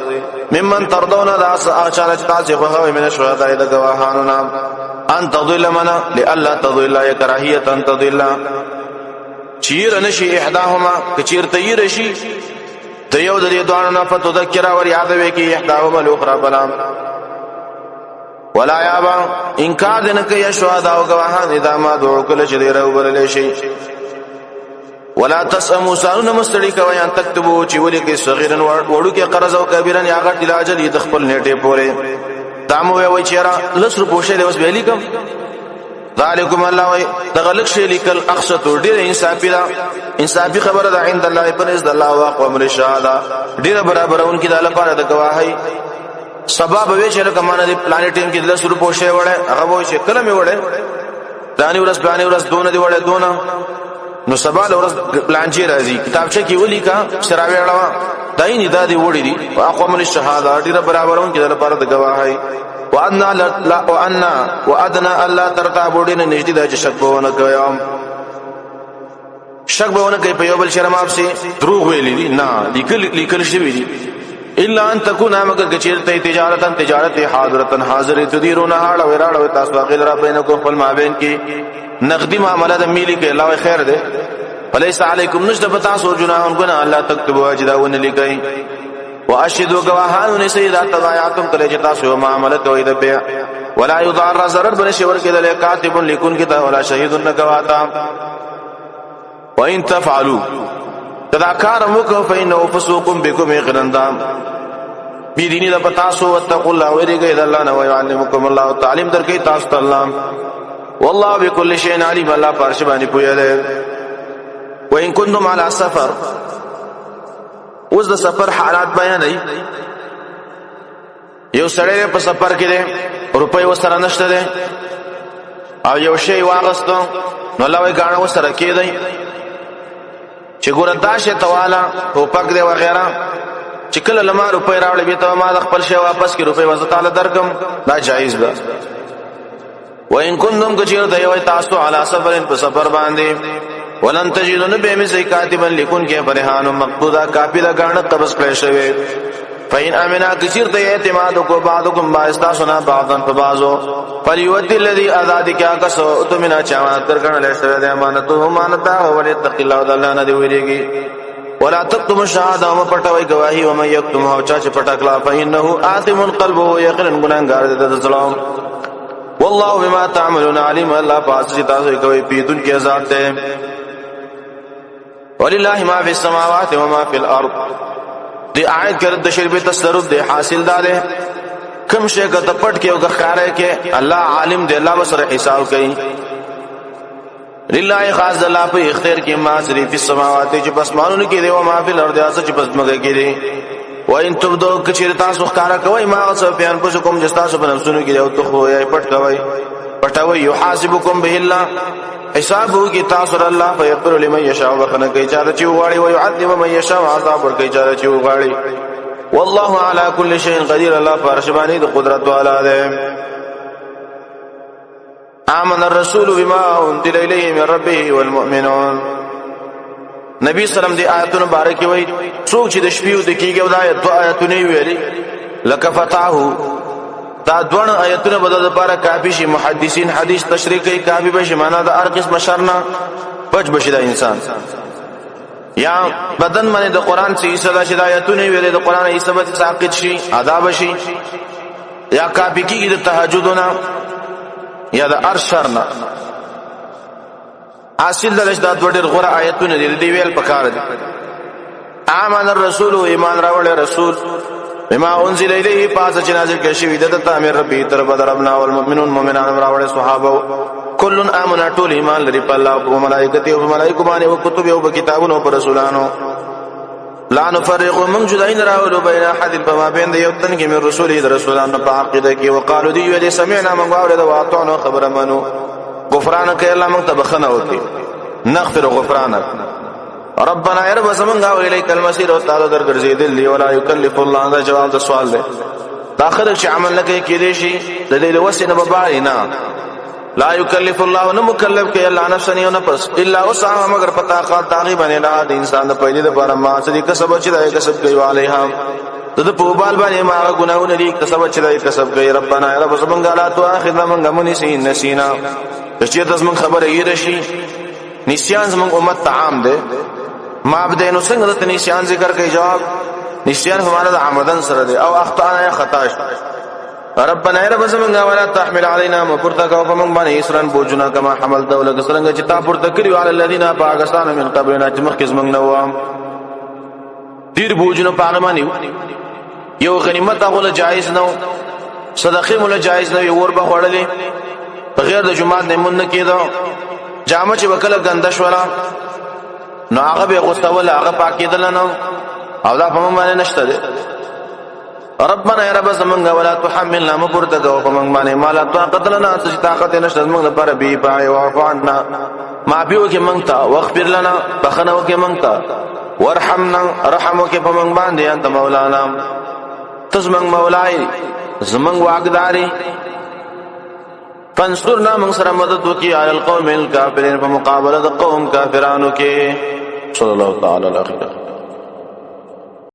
ممن ترضون دا اچانه چې تاسو خو هوی من شهدا د گواهانو نه ان تضل منا لالا تضل کراهیه ان تضل چیر نشي احداهما کچیر تیر شي ته یو د دې دوانو نه فتذکر ور یادوي کې احداهما الاخرى بلام ولا یابا انکار دې نه کوي شهدا او گواهان اذا ما دعو کله چې دی راوبلل شي ولا تسمو سانو مستړي کوي ان تكتبو چې ولي کې صغیرن وړو کې قرض او کبیرن یا غټ لاجل د خپل نیټه پوره دا مو وی چې را لس روپو شه اوس به لیکم ذالکم الله وی دغه لک شی لیکل اقصت ډیر انصافی دا انصافی خبره ده عند الله پرز د الله واقع امر شهاده ډیر برابرون کې د لپاره د گواهی سبا به چې لکه مانه دی پلان ټیم کې 10 روپو شی وړه هغه وای چې کله مې وړه پلاني ورځ پلاني ورځ دونه دی وړه دونه نو سبا له ورځ پلان چې راځي کتابچه کې ولي کا شراوي اړه دای نه دا دی وړي دي واقوم الشهاده ډیر برابرون کې د لپاره د گواهی وانا لا وانا وادنا الله ترتابو ډیر نږدې د شک په ونه کوي شک به ونه کوي په یو بل شرم اپسي دروغ ویلي دي نه لیکل لیکل شوی دي الا ان تكون مگر کچیرته تجارتا تجارت حاضرتا حاضر تدیرون هاړه وراړه تاسو غیر را بینکم خپل مابین کې نقدی معاملہ د میلی کې الله خیر ده فلیس علیکم نشد پتا سو جناح گنا الله تکتبوا اجداون لکای واشهدوا گواهان نسی اذا تبايعتم کله چې تاسو معاملہ کوئ د بيع ولا يضار ضرر بن شي ورکه د کاتب لیکون کې تا ولا شهید نه گواتا وان تفعلوا کدا کار مکو فإنه فسوق بكم یقینا بی دینی د پتا سو وتقوا الله ویریږي د الله نه ويعلمکم الله تعلیم درکې تاسو ته الله والله بكل شيء عليم الله پارش باندې پوهه ده وان كنتم على سفر اوس د سفر حالات بیانوي یو سړی په سفر کې دی روپۍ وسره نشته دی او یو شی واغستو نو لوی غاڼه وسره کېدی چې ګور دا شی تواله ټوپک دی وغیرہ چې کله لما روپۍ راوړې به ته ما د خپل شی واپس کې روپۍ وزه تعالی درکم دا جایز ده وان کنتم کچیر د یو تاسو علی سفر په سفر باندې ولن تجدون به مې کاتبا لکون کې فرهان مقبوضه کاپی دا غاڼه قبض کړی شوی فإن امنا کثیر ته اعتماد کو بعضکم بعض تاسو نه بعضن په بعضو فلیود الذی ازاد کیا کسو تو منا چاوان تر کړه له سره د امانت او امانت دا ولې تق الله د الله نه دی ویریږي ولا تکتم الشهاده او پټوي گواہی او مې یکتم او چا چې پټکلا فإنه آثم قلبه یقینا ګناهګار دی د ظلم والله بما تعملون علیم الله پاک چې تاسو کوي پیدون کې ذات ده ولله ما فی السماوات و ما فی الارض دی آیت کې د شرب تصرف دی حاصل ده کم شي که پټ کې او ښکارې کې الله عالم دی الله وسره حساب کوي لله خاص د الله په اختیار کې ما سری په سماوات چې پس مانونو کې دی او ما په الارض اس چې پس مګه کې دی و ان تبدو کچیر تاسو ښکارا کوي ما غص په انفسکم چې تاسو په نفسونو کې دی او ته خو یې پټ کوي پټوي یحاسبکم به الله حساب کی تاسو الله فیغفر لمن یشاء وخنه کوي چا چې وغواړي او يعذب من یشاء عذاب ور کوي چا چې وغواړي والله على كل شيء قدير الله فرشبانی د قدرت والا دی آمن الرسول بما انزل الیه من ربه والمؤمنون نبی سلام دی آیتونو مبارک وای څوک چې د شپې او د کیږي او دا آیت دوه آیتونه ویلي لکه فتاحو دا دوه آیتونه به د لپاره کافی شي محدثین حدیث تشریح کوي کافی به شي معنا د هر قسم شر نه بچ بشي دا انسان یا بدن باندې د قران څخه حصہ دا چې د آیتونه ویلې د قران حصہ به ساقط شي ادا بشي یا کافی کیږي د تهجدونه یا د ارشر نه حاصل د دا دوه ډېر غوره آیتونه دي دی ویل پکار دي. آمن الرسول، ایمان راوړ رسول، بما انزل الیه، پاس چې نازل کړي شوی د تامر ربي تر بدربنا، والمؤمنون، مؤمنان راوړ صحابه، کل امن، ټول ایمان لري په الله او ملائکته او ملائکه باندې او کتب او کتابونو پر رسولانو. لا نفرق، من جداین راولو، بین احد، په ما بین د یو تن کې، من رسول، د رسولانو په عقیده کې. وقالو، دی ویل، سمعنا، من واورید، واطعنا، خبره منو. غفرانک، الله موږ ته بخنه وکي. نغفر غفرانک ربنا، یا رب زمونږه، او الیک المصیر، او تعالی در ګرځیدل دی. ولا یکلف الله، دا جواب د سوال دی. دا خلک چې عمل نه کوي، کې شي د دې وسې نه بباري نه. لا یکلف الله، نه مکلف کوي الله، نفسا، یو نفس، الا وسعها، مگر پتا قال تاغي باندې، لا د انسان د پیدا لپاره، ما چې کسب چې دا کسب کوي، علیها، د په بال باندې، ما ګناونه دي کسب چې دا کسب کوي. ربنا، رب زمونږ، لا تؤاخذنا، مونږ منسی، نسینا، چې تاسو خبره یې رشي. نسیان زمونږ امت ته عام دی. ما بده نو څنګه د نسیان ذکر کوي؟ جواب، نسیان همانه د عمدن سره دی، او اخطانا، یا خطا. ربنا، رب زمونږ، ولا تحمل علينا، مپورته کو په مونږ باندې، اسران، بوجنا، کما حملت، ولک څنګه چې تا پورته کړی، علی الذين، پاکستان، من قبلنا، چې مخکې زمونږ نو ډیر بوجونه پاغه باندې. یو غنیمت هغه جایز نه، صدقه مول جایز نه، ور به خړلې، بغیر د جمعات نه مون نه کېدو. جامه چې وکله ګنده شولا نو هغه به غوستول، هغه پاکېدل نه، او دا په مونږ باندې نشته دی. ربنا، یا رب زمونږ، ولا تحملنا، مپورته کو په مونږ باندې، ما لا طاقت لنا، چې طاقت نشته زمونږ لپاره، به پای، واعف عنا، معافي وکې مونږ ته، واغفر لنا، بخنه وکې مونږ ته، وارحمنا، رحم وکې په مونږ باندې، انت مولانا، تزمنګ مولای، زمنګ واقداري، فانصرنا، من سره مدد وکي، علی القوم الکافرین، په مقابله د قوم کافرانو کې. صلی الله تعالی علیه.